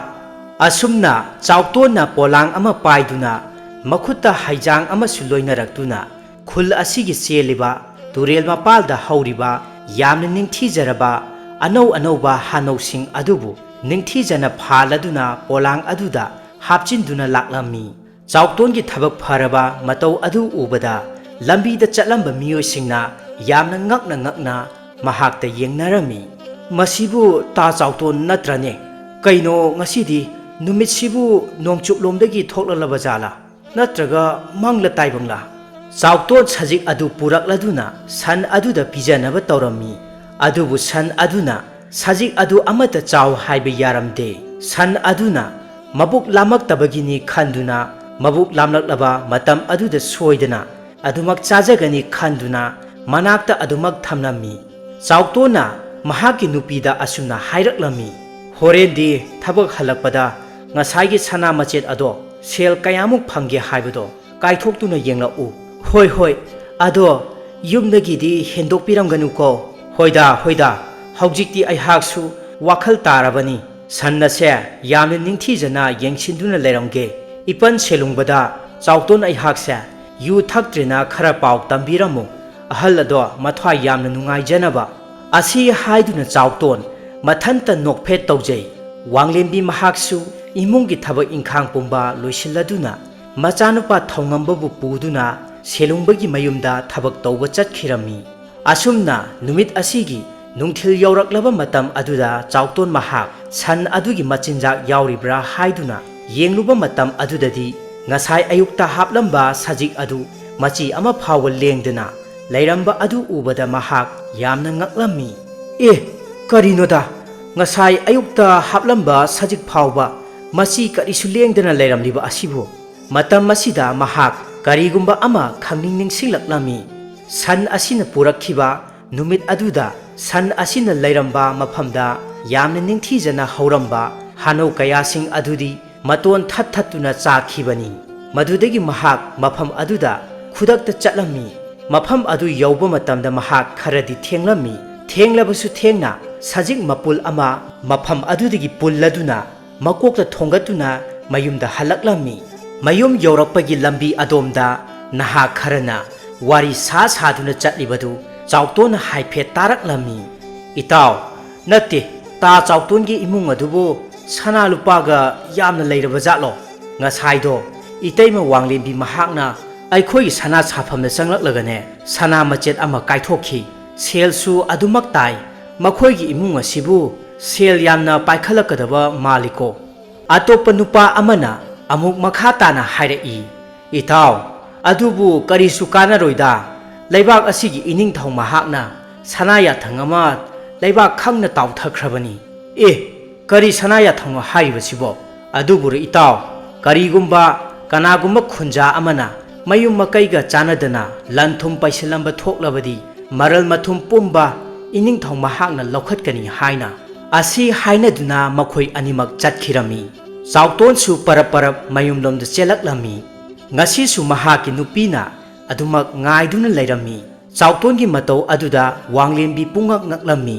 ꯑꯁꯨꯝꯅ ꯆꯥꯎꯇꯣꯟꯅ ꯄꯣꯂꯥꯡ ꯑꯃ ꯄꯥꯏꯗꯨꯅ, ꯃꯈꯨꯠꯇ ꯍꯩꯖꯥꯡ ꯑꯃꯁꯨ ꯂꯣꯏꯅꯔꯛꯇꯨꯅ, ꯈꯨꯜ ꯑꯁꯤꯒꯤ ꯆꯦꯜꯂꯤꯕ ꯇꯨꯔꯦꯜ ꯃꯄꯥꯜꯗ ꯍꯧꯔꯤꯕ ꯌꯥꯝꯅ ꯅꯤꯡꯊꯤꯖꯔꯕ ꯑꯅꯧ ꯑꯅꯧꯕ ꯍꯥꯅꯧꯁꯤꯡ ꯑꯗꯨꯕꯨ ꯅꯤꯡꯊꯤꯖꯅ ꯐꯥꯜꯂꯗꯨꯅ ꯄꯣꯂꯥꯡ ꯑꯗꯨꯗ ꯍꯥꯞꯆꯤꯟꯗꯨꯅ ꯂꯥꯛꯂꯝꯃꯤ꯫ ꯆꯥꯎꯇꯣꯟꯒꯤ ꯊꯕꯛ ꯐꯔꯕ ꯃꯇꯧ ꯑꯗꯨ ꯎꯕꯗ, ꯂꯝꯕꯤꯗ ꯆꯠꯂꯝꯕ ꯃꯤꯑꯣꯏꯁꯤꯡꯅ ꯌꯥꯝꯅ ꯉꯛꯅ ꯉꯛꯅ ꯃꯍꯥꯛꯇ ꯌꯦꯡꯅꯔꯝꯃꯤ꯫ "ꯃꯁꯤꯕꯨ ꯇꯥ ꯆꯥꯎꯇꯣꯟ ꯅꯠꯇ꯭ꯔꯅꯦ? ꯀꯩꯅꯣ, ꯉꯁꯤꯗꯤ ꯅꯨꯃꯤꯠꯁꯤꯕꯨ ꯅꯣꯡꯆꯨꯞꯂꯣꯝꯗꯒꯤ ꯊꯣꯛꯂꯛꯂꯕ ꯖꯥꯠꯂꯥ? ꯅꯠꯇ꯭ꯔꯒ ꯃꯪꯂ ꯇꯥꯏꯕꯪꯂꯥ?" ꯆꯥꯎꯇꯣꯟ ꯁꯖꯤꯛ ꯑꯗꯨ ꯄꯨꯔꯛꯂꯗꯨꯅ ꯁꯟ ꯑꯗꯨꯗ ꯄꯤꯖꯅꯕ ꯇꯧꯔꯝꯃꯤ꯫ ꯑꯗꯨꯕꯨ ꯁꯟ ꯑꯗꯨꯅ ꯁꯖꯤꯛ ꯑꯗꯨ ꯑꯃꯠꯇ ꯆꯥꯎ ꯍꯥꯏꯕ ꯌꯥꯔꯝꯗꯦ꯫ ꯁꯟ ꯑꯗꯨꯅ ꯃꯕꯨꯛ ꯂꯥꯝꯃꯛꯇꯕꯒꯤꯅꯤ ꯈꯟꯗꯨꯅ, ꯃꯕꯨꯛ ꯂꯥꯝꯂꯛꯂꯕ ꯃꯇꯝ ꯑꯗꯨꯗ ꯁꯣꯏꯗꯅ ꯑꯗꯨꯃꯛ ꯆꯥꯖꯒꯅꯤ ꯈꯟꯗꯨꯅ ꯃꯅꯥꯛꯇ ꯑꯗꯨꯃꯛ ꯊꯝꯂꯝꯃꯤ꯫ ꯆꯥꯎꯇꯣꯟꯅ ꯃꯍꯥꯛꯀꯤ ꯅꯨꯄꯤꯗ ꯑꯁꯨꯝꯅ ꯍꯥꯏꯔꯛꯂꯝꯃꯤ, "ꯍꯣꯔꯦꯟꯗꯤ ꯊꯕꯛ ꯍꯜꯂꯛꯄꯗ ꯉꯁꯥꯏꯒꯤ ꯁꯅꯥ ꯃꯆꯦꯠ ꯑꯗꯣ ꯁꯦꯜ ꯀꯌꯥꯃꯨꯛ ꯐꯪꯒꯦ ꯍꯥꯏꯕꯗꯣ ꯀꯥꯏꯊꯣꯛꯇꯨꯅ ꯌꯦꯡꯂꯛꯎ꯫" "ꯍꯣꯏ, ꯍꯣꯏ, ꯑꯗꯣ ꯌꯨꯝꯗꯒꯤꯗꯤ ꯍꯦꯟꯗꯣꯛꯄꯤꯔꯝꯒꯅꯨꯀꯣ꯫" "ꯍꯣꯏꯗ, ꯍꯣꯏꯗ, ꯍꯧꯖꯤꯛꯇꯤ ꯑꯩꯍꯥꯛꯁꯨ ꯋꯥꯈꯜ ꯇꯥꯔꯕꯅꯤ꯫ ꯁꯟ ꯑꯁꯦ ꯌꯥꯝꯅ ꯅꯤꯡꯊꯤꯖꯅ ꯌꯦꯡꯁꯤꯟꯗꯨꯅ ꯂꯩꯔꯝꯒꯦ꯫ ꯏꯄꯟ ꯁꯦꯂꯨꯡꯕꯗ ꯆꯥꯎꯇꯣꯟ ꯑꯩꯍꯥꯛꯁꯦ ꯌꯨ ꯊꯛꯇ꯭ꯔꯦꯅ ꯈꯔ ꯄꯥꯎ ꯇꯝꯕꯤꯔꯝꯃꯨ꯫ ꯑꯍꯜ ꯑꯗꯣ ꯃꯊ꯭ꯋꯥꯏ ꯌꯥꯝꯅ ꯅꯨꯡꯉꯥꯏꯖꯅꯕ꯫" ꯑꯁꯤ ꯍꯥꯏꯗꯨꯅ ꯆꯥꯎꯇꯣꯟ ꯃꯊꯟꯇ ꯅꯣꯛꯐꯦꯠ ꯇꯧꯖꯩ꯫ ꯋꯥꯡꯂꯦꯝꯕꯤ ꯃꯍꯥꯛꯁꯨ ꯏꯃꯨꯡꯒꯤ ꯊꯕꯛ ꯏꯪꯈꯥꯡ ꯄꯨꯝꯕ ꯂꯣꯏꯁꯤꯜꯂꯗꯨꯅ ꯃꯆꯥꯅꯨꯄꯥ ꯊꯧꯉꯝꯕꯕꯨ ꯄꯨꯗꯨꯅ ꯁꯦꯂꯨꯡꯕꯒꯤ ꯃꯌꯨꯝꯗ ꯊꯕꯛ ꯇꯧꯕ ꯆꯠꯈꯤꯔꯝꯃꯤ꯫ ꯑꯁꯨꯝꯅ ꯅꯨꯃꯤꯠ ꯑꯁꯤꯒꯤ ꯅꯨꯡꯊꯤꯜ ꯌꯧꯔꯛꯂꯕ ꯃꯇꯝ ꯑꯗꯨꯗ ꯆꯥꯎꯇꯣꯟ ꯃꯍꯥꯛ ꯁꯟ ꯑꯗꯨꯒꯤ ꯃꯆꯤꯟꯖꯥꯛ ꯌꯥꯎꯔꯤꯕ꯭ꯔꯥ ꯍꯥꯏꯗꯨꯅ ꯌꯦꯡꯂꯨꯕ ꯃꯇꯝ ꯑꯗꯨꯗꯗꯤ ꯉꯁꯥꯏ ꯑꯌꯨꯛꯇ ꯍꯥꯞꯂꯝꯕ ꯁꯖꯤꯛ ꯑꯗꯨ ꯃꯆꯤ ꯑꯃ ꯐꯥꯎꯕ ꯂꯦꯡꯗꯅ ꯂꯩꯔꯝꯕ ꯑꯗꯨ ꯎꯕꯗ ꯃꯍꯥꯛ ꯌꯥꯝꯅ ꯉꯛꯂꯝꯃꯤ꯫ "ꯑꯦ, ꯀꯔꯤꯅꯣꯗ, ꯉꯁꯥꯏ ꯑꯌꯨꯛꯇ ꯍꯥꯞꯂꯝꯕ ꯁꯖꯤꯛ ꯐꯥꯎꯕ ꯃꯆꯤ ꯀꯔꯤꯁꯨ ꯂꯦꯡꯗꯅ ꯂꯩꯔꯝꯂꯤꯕ ꯑꯁꯤꯕꯨ?" ꯃꯇꯝ ꯑꯁꯤꯗ ꯃꯍꯥꯛ ꯀꯔꯤꯒꯨꯝꯕ ꯑꯃ ꯈꯪꯅꯤꯡ ꯅꯤꯡꯁꯤꯡꯂꯛꯂꯝꯃꯤ꯫ ꯁꯟ ꯑꯁꯤꯅ ꯄꯨꯔꯛꯈꯤꯕ ꯅꯨꯃꯤꯠ ꯑꯗꯨꯗ ꯁꯟ ꯑꯁꯤꯅ ꯂꯩꯔꯝꯕ ꯃꯐꯝꯗ ꯌꯥꯝꯅ ꯅꯤꯡꯊꯤꯖꯅ ꯍꯧꯔꯝꯕ ꯍꯥꯅꯧ ꯀꯌꯥꯁꯤꯡ ꯑꯗꯨꯗꯤ ꯃꯇꯣꯟ ꯊꯠ ꯊꯠꯇꯨꯅ ꯆꯥꯈꯤꯕꯅꯤ꯫ ꯃꯗꯨꯗꯒꯤ ꯃꯍꯥꯛ ꯃꯐꯝ ꯑꯗꯨꯗ ꯈꯨꯗꯛꯇ ꯆꯠꯂꯝꯃꯤ꯫ ꯃꯐꯝ ꯑꯗꯨ ꯌꯧꯕ ꯃꯇꯝꯗ ꯃꯍꯥꯛ ꯈꯔꯗꯤ ꯊꯦꯡꯂꯝꯃꯤ꯫ ꯊꯦꯡꯂꯕꯁꯨ ꯊꯦꯡꯅ ꯁꯖꯤꯛ ꯃꯄꯨꯜ ꯑꯃ ꯃꯐꯝ ꯑꯗꯨꯗꯒꯤ ꯄꯨꯜꯂꯗꯨꯅ ꯃꯀꯣꯛꯇ ꯊꯣꯡꯒꯠꯇꯨꯅ ꯃꯌꯨꯝꯗ ꯍꯜꯂꯛꯂꯝꯃꯤ꯫ ꯃꯌꯨꯝ ꯌꯧꯔꯛꯄꯒꯤ ꯂꯝꯕꯤ ꯑꯗꯣꯝꯗ ꯅꯍꯥ ꯈꯔꯅ ꯋꯥꯔꯤ ꯁꯥ ꯁꯥꯗꯨꯅ ꯆꯠꯂꯤꯕꯗꯨ ꯆꯥꯎꯇꯣꯟꯅ ꯍꯥꯏꯐꯦꯠ ꯇꯥꯔꯛꯂꯝꯃꯤ꯫ "ꯏꯇꯥꯎ, ꯅꯠꯇꯦ, ꯇꯥ ꯆꯥꯎꯇꯣꯟꯒꯤ ꯏꯃꯨꯡ ꯑꯗꯨꯕꯨ ꯁꯅꯥ ꯂꯨꯄꯥꯒ ꯌꯥꯝꯅ ꯂꯩꯔꯕ ꯖꯥꯠꯂꯣ? ꯉꯁꯥꯏꯗꯣ ꯏꯇꯩꯃ ꯋꯥꯡꯂꯦꯟꯕꯤ ꯃꯍꯥꯛꯅ ꯑꯩꯈꯣꯏꯒꯤ ꯁꯅꯥ ꯁꯥꯐꯝꯗ ꯆꯪꯂꯛꯂꯒꯅꯦ, ꯁꯅꯥ ꯃꯆꯦꯠ ꯑꯃ ꯀꯥꯏꯊꯣꯛꯈꯤ꯫ ꯁꯦꯜꯁꯨ ꯑꯗꯨꯃꯛ ꯇꯥꯏ꯫ ꯃꯈꯣꯏꯒꯤ ꯏꯃꯨꯡ ꯑꯁꯤꯕꯨ ꯁꯦꯜ ꯌꯥꯝꯅ ꯄꯥꯏꯈꯠꯂꯛꯀꯗꯕ ꯃꯥꯜꯂꯤꯀꯣ?" ꯑꯇꯣꯞꯄ ꯅꯨꯄꯥ ꯑꯃꯅ ꯑꯃꯨꯛ ꯃꯈꯥ ꯇꯥꯅ ꯍꯥꯏꯔꯛꯏ, "ꯏꯇꯥꯎ, "ꯑꯗꯨꯕꯨ ꯀꯔꯤꯁꯨ ꯀꯥꯟꯅꯔꯣꯏꯗ꯫ ꯂꯩꯕꯥꯛ ꯑꯁꯤꯒꯤ ꯏꯅꯤꯡꯊꯧ ꯃꯍꯥꯛꯅ ꯁꯅꯥ ꯌꯥꯊꯪ ꯑꯃ ꯂꯩꯕꯥꯛ ꯈꯪꯅ ꯇꯥꯎꯊꯈ꯭ꯔꯕꯅꯤ꯫" "ꯑꯦ, ꯀꯔꯤ ꯁꯅꯥ ꯌꯥꯊꯪꯅꯣ ꯍꯥꯏꯔꯤꯕꯁꯤꯕꯣ?" "ꯑꯗꯨꯕꯨꯔ ꯏꯇꯥꯎ, ꯀꯔꯤꯒꯨꯝꯕ ꯀꯅꯥꯒꯨꯝꯕ ꯈꯨꯟꯖꯥ ꯑꯃꯅ ꯃꯌꯨꯝ ꯃꯀꯩꯒ ꯆꯥꯟꯅꯗꯅ ꯂꯟ ꯊꯨꯝ ꯄꯩꯁꯤꯜꯂꯝꯕ ꯊꯣꯛꯂꯕꯗꯤ, ꯃꯔꯜ ꯃꯊꯨꯝ ꯄꯨꯝꯕ ꯏꯅꯤꯡꯊꯧ ꯃꯍꯥꯛꯅ ꯂꯧꯈꯠꯀꯅꯤ" ꯍꯥꯏꯅ꯫ ꯑꯁꯤ ꯍꯥꯏꯅꯗꯨꯅ ꯃꯈꯣꯏ ꯑꯅꯤꯃꯛ ꯆꯠꯈꯤꯔꯝꯃꯤ꯫ ꯆꯥꯎꯇꯣꯟꯁꯨ ꯄꯔꯞ ꯄꯔꯞ ꯃꯌꯨꯝꯂꯣꯝꯗ ꯆꯦꯜꯂꯛꯂꯝꯃꯤ꯫ ꯉꯁꯤꯁꯨ ꯃꯍꯥꯛꯀꯤ ꯅꯨꯄꯤꯅ ꯑꯗꯨꯃꯛ ꯉꯥꯏꯗꯨꯅ ꯂꯩꯔꯝꯃꯤ꯫ ꯆꯥꯎꯇꯣꯟꯒꯤ ꯃꯇꯧ ꯑꯗꯨꯗ ꯋꯥꯡꯂꯦꯟꯕꯤ ꯄꯨꯡꯉꯛ ꯉꯛꯂꯝꯃꯤ꯫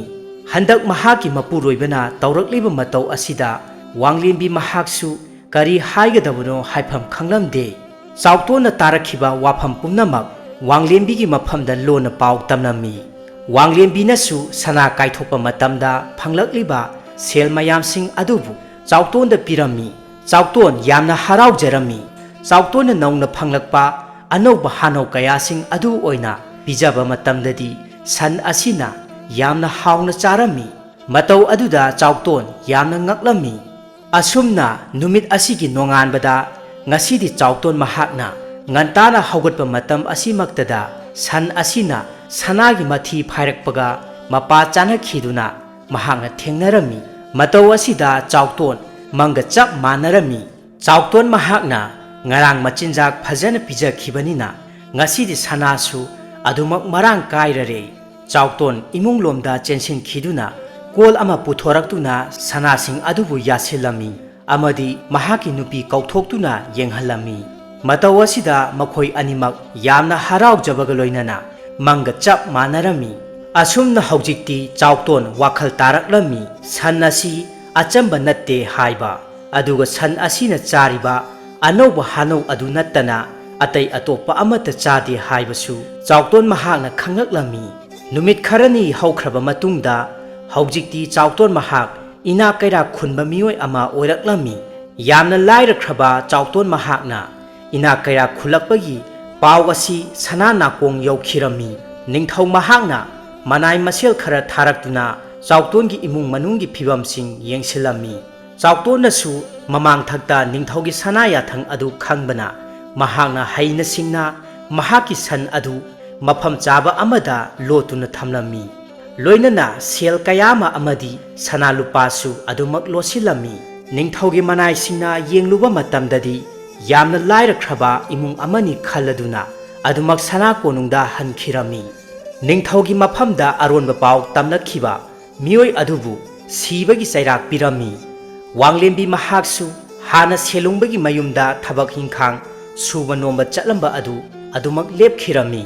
ꯍꯟꯗꯛ ꯃꯍꯥꯛꯀꯤ ꯃꯄꯨꯔꯣꯏꯕꯅ ꯇꯧꯔꯛꯂꯤꯕ ꯃꯇꯧ ꯑꯁꯤꯗ ꯋꯥꯡꯂꯦꯟꯕꯤ ꯃꯍꯥꯛꯁꯨ ꯀꯔꯤ ꯍꯥꯏꯒꯗꯕꯅꯣ ꯍꯥꯏꯐꯝ ꯈꯪꯂꯝꯗꯦ꯫ ꯆꯥꯎꯇꯣꯟꯅ ꯇꯥꯔꯛꯈꯤꯕ ꯋꯥꯐꯝ ꯄꯨꯝꯅꯃꯛ ꯋꯥꯡꯂꯦꯟꯕꯤꯒꯤ ꯃꯐꯝꯗ ꯂꯣꯟꯅ ꯄꯥꯎ ꯇꯝꯂꯝꯃꯤ꯫ ꯋꯥꯡꯂꯦꯟꯕꯤꯅꯁꯨ ꯁꯅꯥ ꯀꯥꯏꯊꯣꯛꯄ ꯃꯇꯝꯗ ꯐꯪꯂꯛꯂꯤꯕ ꯁꯦꯜ ꯃꯌꯥꯝꯁꯤꯡ ꯑꯗꯨꯕꯨ ꯆꯥꯎꯇꯣꯟꯗ ꯄꯤꯔꯝꯃꯤ꯫ ꯆꯥꯎꯇꯣꯟ ꯌꯥꯝꯅ ꯍꯔꯥꯎꯖꯔꯝꯃꯤ꯫ ꯆꯥꯎꯇꯣꯟꯅ ꯅꯧꯅ ꯐꯪꯂꯛꯄ ꯑꯅꯧꯕ ꯍꯥꯅꯧ ꯀꯌꯥꯁꯤꯡ ꯑꯗꯨ ꯑꯣꯏꯅ ꯄꯤꯖꯕ ꯃꯇꯝꯗꯗꯤ ꯁꯟ ꯑꯁꯤꯅ ꯌꯥꯝꯅ ꯍꯥꯎꯅ ꯆꯥꯔꯝꯃꯤ꯫ ꯃꯇꯧ ꯑꯗꯨꯗ ꯆꯥꯎꯇꯣꯟ ꯌꯥꯝꯅ ꯉꯛꯂꯝꯃꯤ꯫ ꯑꯁꯨꯝꯅ ꯅꯨꯃꯤꯠ ꯑꯁꯤꯒꯤ ꯅꯣꯡꯉꯥꯟꯕꯗ ꯉꯁꯤꯗꯤ ꯆꯥꯎꯇꯣꯟ ꯃꯍꯥꯛꯅ ꯉꯟꯇꯥꯅ ꯍꯧꯒꯠꯄ ꯃꯇꯝ ꯑꯁꯤꯃꯛꯇꯗ ꯁꯟ ꯑꯁꯤꯅ ꯁꯅꯥꯒꯤ ꯃꯊꯤ ꯐꯥꯏꯔꯛꯄꯒ ꯃꯄꯥ ꯆꯥꯅꯈꯤꯗꯨꯅ ꯃꯍꯥꯛꯅ ꯊꯦꯡꯅꯔꯝꯃꯤ꯫ ꯃꯇꯧ ꯑꯁꯤꯗ ꯆꯥꯎꯇꯣꯟ ꯃꯪꯒ ꯆꯞ ꯃꯥꯟꯅꯔꯝꯃꯤ꯫ ꯆꯥꯎꯇꯣꯟ ꯃꯍꯥꯛꯅ ꯉꯔꯥꯡ ꯃꯆꯤꯟꯖꯥꯛ ꯐꯖꯅ ꯄꯤꯖꯈꯤꯕꯅꯤꯅ ꯉꯁꯤꯗꯤ ꯁꯅꯥꯁꯨ ꯑꯗꯨꯃꯛ ꯃꯔꯥꯡ ꯀꯥꯏꯔꯔꯦ꯫ ꯆꯥꯎꯇꯣꯟ ꯏꯃꯨꯡꯂꯣꯝꯗ ꯆꯦꯟꯁꯤꯟꯈꯤꯗꯨꯅ ꯀꯣꯜ ꯑꯃ ꯄꯨꯊꯣꯔꯛꯇꯨꯅ ꯁꯅꯥꯁꯤꯡ ꯑꯗꯨꯕꯨ ꯌꯥꯁꯤꯜꯂꯝꯃꯤ ꯑꯃꯗꯤ ꯃꯍꯥꯛꯀꯤ ꯅꯨꯄꯤ ꯀꯧꯊꯣꯛꯇꯨꯅ ꯌꯦꯡꯍꯜꯂꯝꯃꯤ꯫ ꯃꯇꯧ ꯑꯁꯤꯗ ꯃꯈꯣꯏ ꯑꯅꯤꯃꯛ ꯌꯥꯝꯅ ꯍꯔꯥꯎꯖꯕꯒ ꯂꯣꯏꯅꯅ ꯃꯪꯒ ꯆꯞ ꯃꯥꯟꯅꯔꯝꯃꯤ꯫ ꯑꯁꯨꯝꯅ ꯍꯧꯖꯤꯛꯇꯤ ꯆꯥꯎꯇꯣꯟ ꯋꯥꯈꯜ ꯇꯥꯔꯛꯂꯝꯃꯤ, ꯁꯟ ꯑꯁꯤ ꯑꯆꯝꯕ ꯅꯠꯇꯦ ꯍꯥꯏꯕ꯫ ꯑꯗꯨꯒ ꯁꯟ ꯑꯁꯤꯅ ꯆꯥꯔꯤꯕ ꯑꯅꯧꯕ ꯍꯥꯅꯧ ꯑꯗꯨ ꯅꯠꯇꯅ ꯑꯇꯩ ꯑꯇꯣꯞꯄ ꯑꯃꯠꯇ ꯆꯥꯗꯦ ꯍꯥꯏꯕꯁꯨ ꯆꯥꯎꯇꯣꯟ ꯃꯍꯥꯛꯅ ꯈꯪꯂꯛꯂꯝꯃꯤ꯫ ꯅꯨꯃꯤꯠ ꯈꯔꯅꯤ ꯍꯧꯈ꯭ꯔꯕ ꯃꯇꯨꯡꯗ ꯍꯧꯖꯤꯛꯇꯤ ꯆꯥꯎꯇꯣꯟ ꯃꯍꯥꯛ ꯏꯅꯥꯛ ꯀꯩꯔꯥꯛ ꯈꯨꯟꯕ ꯃꯤꯑꯣꯏ ꯑꯃ ꯑꯣꯏꯔꯛꯂꯝꯃꯤ꯫ ꯌꯥꯝꯅ ꯂꯥꯏꯔꯈ꯭ꯔꯕ ꯆꯥꯎꯇꯣꯟ ꯃꯍꯥꯛꯅ ꯏꯅꯥꯛ ꯀꯩꯔꯥꯛ ꯈꯨꯜꯂꯛꯄꯒꯤ ꯄꯥꯎ ꯑꯁꯤ ꯁꯅꯥ ꯅꯥꯀꯣꯡ ꯌꯧꯈꯤꯔꯝꯃꯤ꯫ ꯅꯤꯡꯊꯧ ꯃꯍꯥꯛꯅ ꯃꯅꯥꯏ ꯃꯁꯦꯜ ꯈꯔ ꯊꯥꯔꯛꯇꯨꯅ ꯆꯥꯎꯇꯣꯟꯒꯤ ꯏꯃꯨꯡ ꯃꯅꯨꯡꯒꯤ ꯐꯤꯕꯝꯁꯤꯡ ꯌꯦꯡꯁꯤꯜꯂꯝꯃꯤ꯫ ꯆꯥꯎꯇꯣꯟꯅꯁꯨ ꯃꯃꯥꯡꯊꯛꯇ ꯅꯤꯡꯊꯧꯒꯤ ꯁꯅꯥ ꯌꯥꯊꯪ ꯑꯗꯨ ꯈꯪꯕꯅ ꯃꯍꯥꯛꯅ ꯍꯩꯅ ꯁꯤꯡꯅ ꯃꯍꯥꯛꯀꯤ ꯁꯟ ꯑꯗꯨ ꯃꯐꯝ ꯆꯥꯕ ꯑꯃꯗ ꯂꯣꯠꯇꯨꯅ ꯊꯝꯂꯝꯃꯤ꯫ ꯂꯣꯏꯅꯅ ꯁꯦꯜ ꯀꯌꯥ ꯑꯃ ꯑꯃꯗꯤ ꯁꯅꯥ ꯂꯨꯄꯥꯁꯨ ꯑꯗꯨꯃꯛ ꯂꯣꯠꯁꯤꯜꯂꯝꯃꯤ꯫ ꯅꯤꯡꯊꯧꯒꯤ ꯃꯅꯥꯏꯁꯤꯡꯅ ꯌꯦꯡꯂꯨꯕ ꯃꯇꯝꯗꯗꯤ ꯌꯥꯝꯅ ꯂꯥꯏꯔꯈ꯭ꯔꯕ ꯏꯃꯨꯡ ꯑꯃꯅꯤ ꯈꯜꯂꯗꯨꯅ ꯑꯗꯨꯃꯛ ꯁꯅꯥ ꯀꯣꯅꯨꯡꯗ ꯍꯟꯈꯤꯔꯝꯃꯤ꯫ ꯅꯤꯡꯊꯧꯒꯤ ꯃꯐꯝꯗ ꯑꯔꯣꯟꯕ ꯄꯥꯎ ꯇꯝꯂꯛꯈꯤꯕ ꯃꯤꯑꯣꯏ ꯑꯗꯨꯕꯨ ꯁꯤꯕꯒꯤ ꯆꯩꯔꯥꯛ ꯄꯤꯔꯝꯃꯤ꯫ ꯋꯥꯡꯂꯦꯟꯕꯤ ꯃꯍꯥꯛꯁꯨ ꯍꯥꯟꯅ ꯁꯦꯂꯨꯡꯕꯒꯤ ꯃꯌꯨꯝꯗ ꯊꯕꯛ ꯏꯪꯈꯥꯡ ꯁꯨꯕ ꯅꯣꯝꯕ ꯆꯠꯂꯝꯕ ꯑꯗꯨ ꯑꯗꯨꯃꯛ ꯂꯦꯞꯈꯤꯔꯝꯃꯤ꯫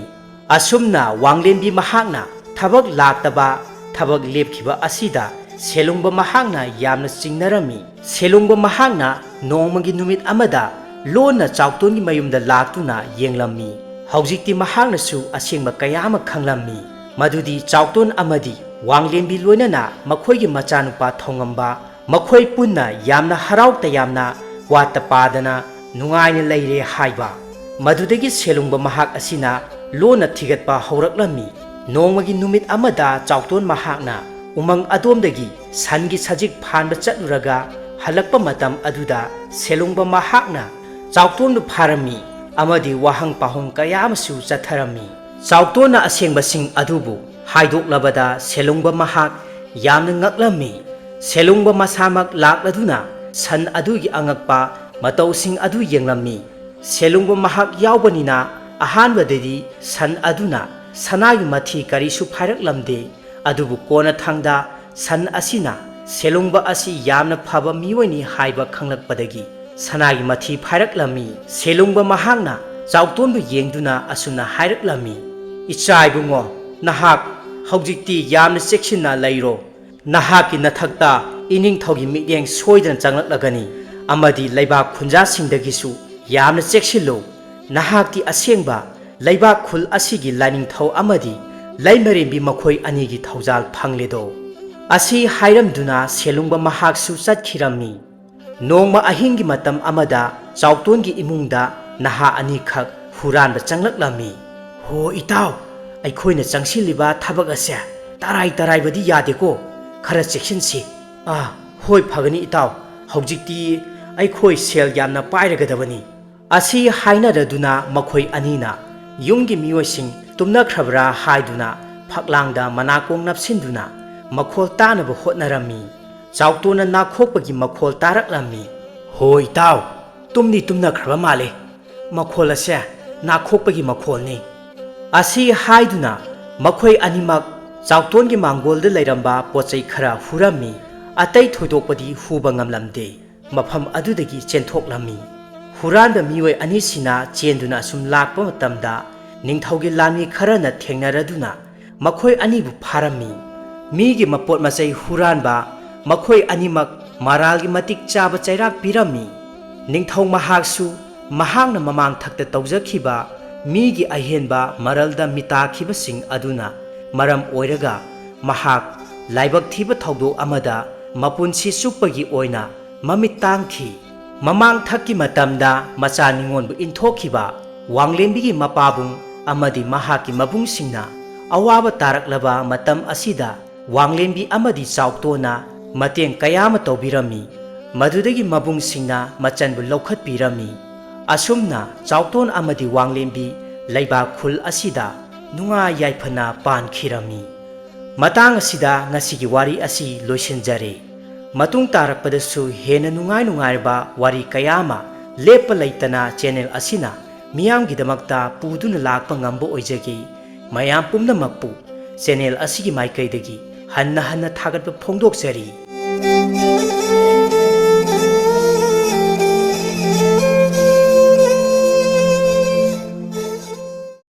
ꯑꯁꯨꯝꯅ ꯋꯥꯡꯂꯦꯟꯕꯤ ꯃꯍꯥꯛꯅ ꯊꯕꯛ ꯂꯥꯛꯇꯕ, ꯊꯕꯛ ꯂꯦꯞꯈꯤꯕ ꯑꯁꯤꯗ ꯁꯦꯂꯨꯡꯕ ꯃꯍꯥꯛꯅ ꯌꯥꯝꯅ ꯆꯤꯡꯅꯔꯝꯃꯤ꯫ ꯁꯦꯂꯨꯡꯕ ꯃꯍꯥꯛꯅ ꯅꯣꯡꯃꯒꯤ ꯅꯨꯃꯤꯠ ꯑꯃꯗ ꯂꯣꯟꯅ ꯆꯥꯎꯇꯣꯟꯒꯤ ꯃꯌꯨꯝꯗ ꯂꯥꯛꯇꯨꯅ ꯌꯦꯡꯂꯝꯃꯤ꯫ ꯍꯧꯖꯤꯛꯇꯤ ꯃꯍꯥꯛꯅꯁꯨ ꯑꯁꯦꯡꯕ ꯀꯌꯥ ꯑꯃ ꯈꯪꯂꯝꯃꯤ, ꯃꯗꯨꯗꯤ ꯆꯥꯎꯇꯣꯟ ꯑꯃꯗꯤ ꯋꯥꯡꯂꯦꯟꯕꯤ ꯂꯣꯏꯅꯅ ꯃꯈꯣꯏꯒꯤ ꯃꯆꯥꯅꯨꯄꯥ ꯊꯧꯉꯝꯕ ꯃꯈꯣꯏ ꯄꯨꯟꯅ ꯌꯥꯝꯅ ꯍꯔꯥꯎ ꯇꯌꯥꯝꯅ ꯋꯥꯠꯇ ꯄꯥꯗꯅ ꯅꯨꯡꯉꯥꯏꯅ ꯂꯩꯔꯦ ꯍꯥꯏꯕ꯫ ꯃꯗꯨꯗꯒꯤ ꯁꯦꯂꯨꯡꯕ ꯃꯍꯥꯛ ꯑꯁꯤꯅ ꯂꯣꯟꯅ ꯊꯤꯒꯠꯄ ꯍꯧꯔꯛꯂꯝꯃꯤ꯫ ꯅꯣꯡꯃꯒꯤ ꯅꯨꯃꯤꯠ ꯑꯃꯗ ꯆꯥꯎꯇꯣꯟ ꯃꯍꯥꯛꯅ ꯎꯃꯪ ꯑꯗꯣꯝꯗꯒꯤ ꯁꯟꯒꯤ ꯁꯖꯤꯛ ꯐꯥꯟꯕ ꯆꯠꯂꯨꯔꯒ ꯍꯜꯂꯛꯄ ꯃꯇꯝ ꯑꯗꯨꯗ ꯁꯦꯂꯨꯡꯕ ꯃꯍꯥꯛꯅ ꯆꯥꯎꯇꯣꯟꯕꯨ ꯐꯥꯔꯝꯃꯤ ꯑꯃꯗꯤ ꯋꯥꯍꯪ ꯄꯥꯎꯍꯪ ꯀꯌꯥ ꯑꯃꯁꯨ ꯆꯠꯊꯔꯝꯃꯤ꯫ ꯆꯥꯎꯇꯣꯟꯅ ꯑꯁꯦꯡꯕꯁꯤꯡ ꯑꯗꯨꯕꯨ ꯍꯥꯏꯗꯣꯛꯂꯕꯗ ꯁꯦꯂꯨꯡꯕ ꯃꯍꯥꯛ ꯌꯥꯝꯅ ꯉꯛꯂꯝꯃꯤ꯫ ꯁꯦꯂꯨꯡꯕ ꯃꯁꯥꯃꯛ ꯂꯥꯛꯂꯗꯨꯅ ꯁꯟ ꯑꯗꯨꯒꯤ ꯑꯉꯛꯄ ꯃꯇꯧꯁꯤꯡ ꯑꯗꯨ ꯌꯦꯡꯂꯝꯃꯤ꯫ ꯁꯦꯂꯨꯡꯕ ꯃꯍꯥꯛ ꯌꯥꯎꯕꯅꯤꯅ ꯑꯍꯥꯟꯕꯗꯗꯤ ꯁꯟ ꯑꯗꯨꯅ ꯁꯅꯥꯒꯤ ꯃꯊꯤ ꯀꯔꯤꯁꯨ ꯐꯥꯏꯔꯛꯂꯝꯗꯦ꯫ ꯑꯗꯨꯕꯨ ꯀꯣꯟꯅꯊꯪꯗ ꯁꯟ ꯑꯁꯤꯅ ꯁꯦꯂꯨꯡꯕ ꯑꯁꯤ ꯌꯥꯝꯅ ꯐꯕ ꯃꯤꯑꯣꯏꯅꯤ ꯍꯥꯏꯕ ꯈꯪꯂꯛꯄꯗꯒꯤ ꯁꯅꯥꯒꯤ ꯃꯊꯤ ꯐꯥꯏꯔꯛꯂꯝꯃꯤ꯫ ꯁꯦꯂꯨꯡꯕ ꯃꯍꯥꯛꯅ ꯆꯥꯎꯇꯣꯟꯕꯨ ꯌꯦꯡꯗꯨꯅ ꯑꯁꯨꯝꯅ ꯍꯥꯏꯔꯛꯂꯝꯃꯤ, "ꯏꯆꯥ ꯏꯕꯨꯡꯉꯣ, ꯅꯍꯥꯛ ꯍꯧꯖꯤꯛꯇꯤ ꯌꯥꯝꯅ ꯆꯦꯛꯁꯤꯟꯅ ꯂꯩꯔꯣ꯫ ꯅꯍꯥꯛꯀꯤ ꯅꯊꯛꯇ ꯏꯅꯤꯡꯊꯧꯒꯤ ꯃꯤꯠꯌꯦꯡ ꯁꯣꯏꯗꯅ ꯆꯪꯂꯛꯂꯒꯅꯤ ꯑꯃꯗꯤ ꯂꯩꯕꯥꯛ ꯈꯨꯟꯖꯥꯁꯤꯡꯗꯒꯤꯁꯨ ꯌꯥꯝꯅ ꯆꯦꯛꯁꯤꯜꯂꯨ꯫ ꯅꯍꯥꯛꯇꯤ ꯑꯁꯦꯡꯕ ꯂꯩꯕꯥꯛ ꯈꯨꯜ ꯑꯁꯤꯒꯤ ꯂꯥꯏꯅꯤꯡꯊꯧ ꯑꯃꯗꯤ ꯂꯩꯃꯔꯦꯝꯕꯤ ꯃꯈꯣꯏ ꯑꯅꯤꯒꯤ ꯊꯧꯖꯥꯜ ꯐꯪꯂꯦꯗꯣ꯫" ꯑꯁꯤ ꯍꯥꯏꯔꯝꯗꯨꯅ ꯁꯦꯂꯨꯡꯕ ꯃꯍꯥꯛꯁꯨ ꯆꯠꯈꯤꯔꯝꯃꯤ꯫ ꯅꯣꯡꯃ ꯑꯍꯤꯡꯒꯤ ꯃꯇꯝ ꯑꯃꯗ ꯆꯥꯎꯇꯣꯟꯒꯤ ꯏꯃꯨꯡꯗ ꯅꯍꯥ ꯑꯅꯤꯈꯛ ꯍꯨꯔꯥꯟꯕ ꯆꯪꯂꯛꯂꯝꯃꯤ꯫ "ꯍꯣ ꯏꯇꯥꯎ, ꯑꯩꯈꯣꯏꯅ ꯆꯪꯁꯤꯜꯂꯤꯕ ꯊꯕꯛ ꯑꯁꯦ ꯇꯔꯥꯏ ꯇꯔꯥꯏꯕꯗꯤ ꯌꯥꯗꯦꯀꯣ, ꯈꯔ ꯆꯦꯛꯁꯤꯟꯁꯤ꯫" "ꯑꯥ, ꯍꯣꯏ, ꯐꯒꯅꯤ ꯏꯇꯥꯎ, ꯍꯧꯖꯤꯛꯇꯤ ꯑꯩꯈꯣꯏ ꯁꯦꯜ ꯌꯥꯝꯅ ꯄꯥꯏꯔꯒꯗꯕꯅꯤ꯫" ꯑꯁꯤ ꯍꯥꯏꯅꯔꯗꯨꯅ ꯃꯈꯣꯏ ꯑꯅꯤꯅ ꯌꯨꯝꯒꯤ ꯃꯤꯑꯣꯏꯁꯤꯡ ꯇꯨꯝꯅꯈ꯭ꯔꯕ꯭ꯔꯥ ꯍꯥꯏꯗꯨꯅ ꯐꯛꯂꯥꯡꯗ ꯃꯅꯥꯀꯣꯡ ꯅꯞꯁꯤꯟꯗꯨꯅ ꯃꯈꯣꯜ ꯇꯥꯅꯕ ꯍꯣꯠꯅꯔꯝꯃꯤ꯫ ꯆꯥꯎꯇꯣꯟꯅ ꯅꯥꯈꯣꯛꯄꯒꯤ ꯃꯈꯣꯜ ꯇꯥꯔꯛꯂꯝꯃꯤ꯫ "ꯍꯣꯏ ꯏꯇꯥꯎ, ꯇꯨꯝꯗꯤ ꯇꯨꯝꯅꯈ꯭ꯔꯕ ꯃꯥꯜꯂꯦ꯫ ꯃꯈꯣꯜ ꯑꯁꯦ ꯅꯥꯈꯣꯛꯄꯒꯤ ꯃꯈꯣꯜꯅꯤ꯫" ꯑꯁꯤ ꯍꯥꯏꯗꯨꯅ ꯃꯈꯣꯏ ꯑꯅꯤꯃꯛ ꯆꯥꯎꯇꯣꯟꯒꯤ ꯃꯥꯡꯒꯣꯜꯗ ꯂꯩꯔꯝꯕ ꯄꯣꯠꯆꯩ ꯈꯔ ꯍꯨꯔꯝꯃꯤ꯫ ꯑꯇꯩ ꯊꯣꯏꯗꯣꯛꯄꯗꯤ ꯍꯨꯕ ꯉꯝꯂꯝꯗꯦ꯫ ꯃꯐꯝ ꯑꯗꯨꯗꯒꯤ ꯆꯦꯟꯊꯣꯛꯂꯝꯃꯤ꯫ ꯍꯨꯔꯥꯟꯕ ꯃꯤꯑꯣꯏ ꯑꯅꯤꯁꯤꯅ ꯆꯦꯟꯗꯨꯅ ꯑꯁꯨꯝ ꯂꯥꯛꯄ ꯃꯇꯝꯗ ꯅꯤꯡꯊꯧꯒꯤ ꯂꯥꯟꯃꯤ ꯈꯔꯅ ꯊꯦꯡꯅꯔꯗꯨꯅ ꯃꯈꯣꯏ ꯑꯅꯤꯕꯨ ꯐꯥꯔꯝꯃꯤ꯫ ꯃꯤꯒꯤ ꯃꯄꯣꯠ ꯃꯆꯩ ꯍꯨꯔꯥꯟꯕ ꯃꯈꯣꯏ ꯑꯅꯤꯃꯛ ꯃꯔꯥꯜꯒꯤ ꯃꯇꯤꯛ ꯆꯥꯕ ꯆꯩꯔꯥꯛ ꯄꯤꯔꯝꯃꯤ꯫ ꯅꯤꯡꯊꯧ ꯃꯍꯥꯛꯁꯨ ꯃꯍꯥꯛꯅ ꯃꯃꯥꯡ ꯊꯛꯇ ꯇꯧꯖꯈꯤꯕ ꯃꯤꯒꯤ ꯑꯍꯦꯟꯕ ꯃꯔꯜꯗ ꯃꯤꯇꯥꯈꯤꯕꯁꯤꯡ ꯑꯗꯨꯅ ꯃꯔꯝ ꯑꯣꯏꯔꯒ ꯃꯍꯥꯛ ꯂꯥꯏꯕꯛ ꯊꯤꯕ ꯊꯧꯗꯣꯛ ꯑꯃꯗ ꯃꯄꯨꯟꯁꯤ ꯆꯨꯞꯄꯒꯤ ꯑꯣꯏꯅ ꯃꯃꯤꯠ ꯇꯥꯡꯈꯤ꯫ ꯃꯃꯥꯡ ꯊꯛꯀꯤ ꯃꯇꯝꯗ ꯃꯆꯥ ꯅꯤꯉꯣꯟꯕꯨ ꯏꯟꯊꯣꯛꯈꯤꯕ ꯋꯥꯡꯂꯦꯝꯕꯤꯒꯤ ꯃꯄꯥꯕꯨꯡ ꯑꯃꯗꯤ ꯃꯍꯥꯛꯀꯤ ꯃꯕꯨꯡꯁꯤꯡꯅ ꯑꯋꯥꯕ ꯇꯥꯔꯛꯂꯕ ꯃꯇꯝ ꯑꯁꯤꯗ ꯋꯥꯡꯂꯦꯝꯕꯤ ꯑꯃꯗꯤ ꯆꯥꯎꯇꯣꯟꯅ ꯃꯇꯦꯡ ꯀꯌꯥ ꯑꯃ ꯇꯧꯕꯤꯔꯝꯃꯤ꯫ ꯃꯗꯨꯗꯒꯤ ꯃꯕꯨꯡꯁꯤꯡꯅ ꯃꯆꯟꯕꯨ ꯂꯧꯈꯠꯄꯤꯔꯝꯃꯤ꯫ ꯑꯁꯨꯝꯅ ꯆꯥꯎꯇꯣꯟ ꯑꯃꯗꯤ ꯋꯥꯡꯂꯦꯝꯕꯤ ꯂꯩꯕꯥꯛ ꯈꯨꯜ ꯑꯁꯤꯗ ꯅꯨꯡꯉꯥꯏ ꯌꯥꯏꯐꯅ ꯄꯥꯟꯈꯤꯔꯝꯃꯤ꯫ ꯃꯇꯥꯡ ꯑꯁꯤꯗ ꯉꯁꯤꯒꯤ ꯋꯥꯔꯤ ꯑꯁꯤ ꯂꯣꯏꯁꯤꯟꯖꯔꯦ꯫ ꯃꯇꯨꯡ ꯇꯥꯔꯛꯄꯗꯁꯨ ꯍꯦꯟꯅ ꯅꯨꯡꯉꯥꯏ ꯅꯨꯡꯉꯥꯏꯔꯕ ꯋꯥꯔꯤ ꯀꯌꯥ ꯑꯃ ꯂꯦꯞꯄ ꯂꯩꯇꯅ ꯆꯦꯅꯦꯜ ꯑꯁꯤꯅ ꯃꯤꯌꯥꯝꯒꯤꯗꯃꯛꯇ ꯄꯨꯗꯨꯅ ꯂꯥꯛꯄ ꯉꯝꯕ ꯑꯣꯏꯖꯒꯦ꯫ ꯃꯌꯥꯝ ꯄꯨꯝꯅꯃꯛꯄꯨ ꯆꯦꯅꯦꯜ ꯑꯁꯤꯒꯤ ꯃꯥꯏꯀꯩꯗꯒꯤ ꯍꯟꯅ ꯍꯟꯅ ꯊꯥꯒꯠꯄ ꯐꯣꯡꯗꯣꯛꯆꯔꯤ꯫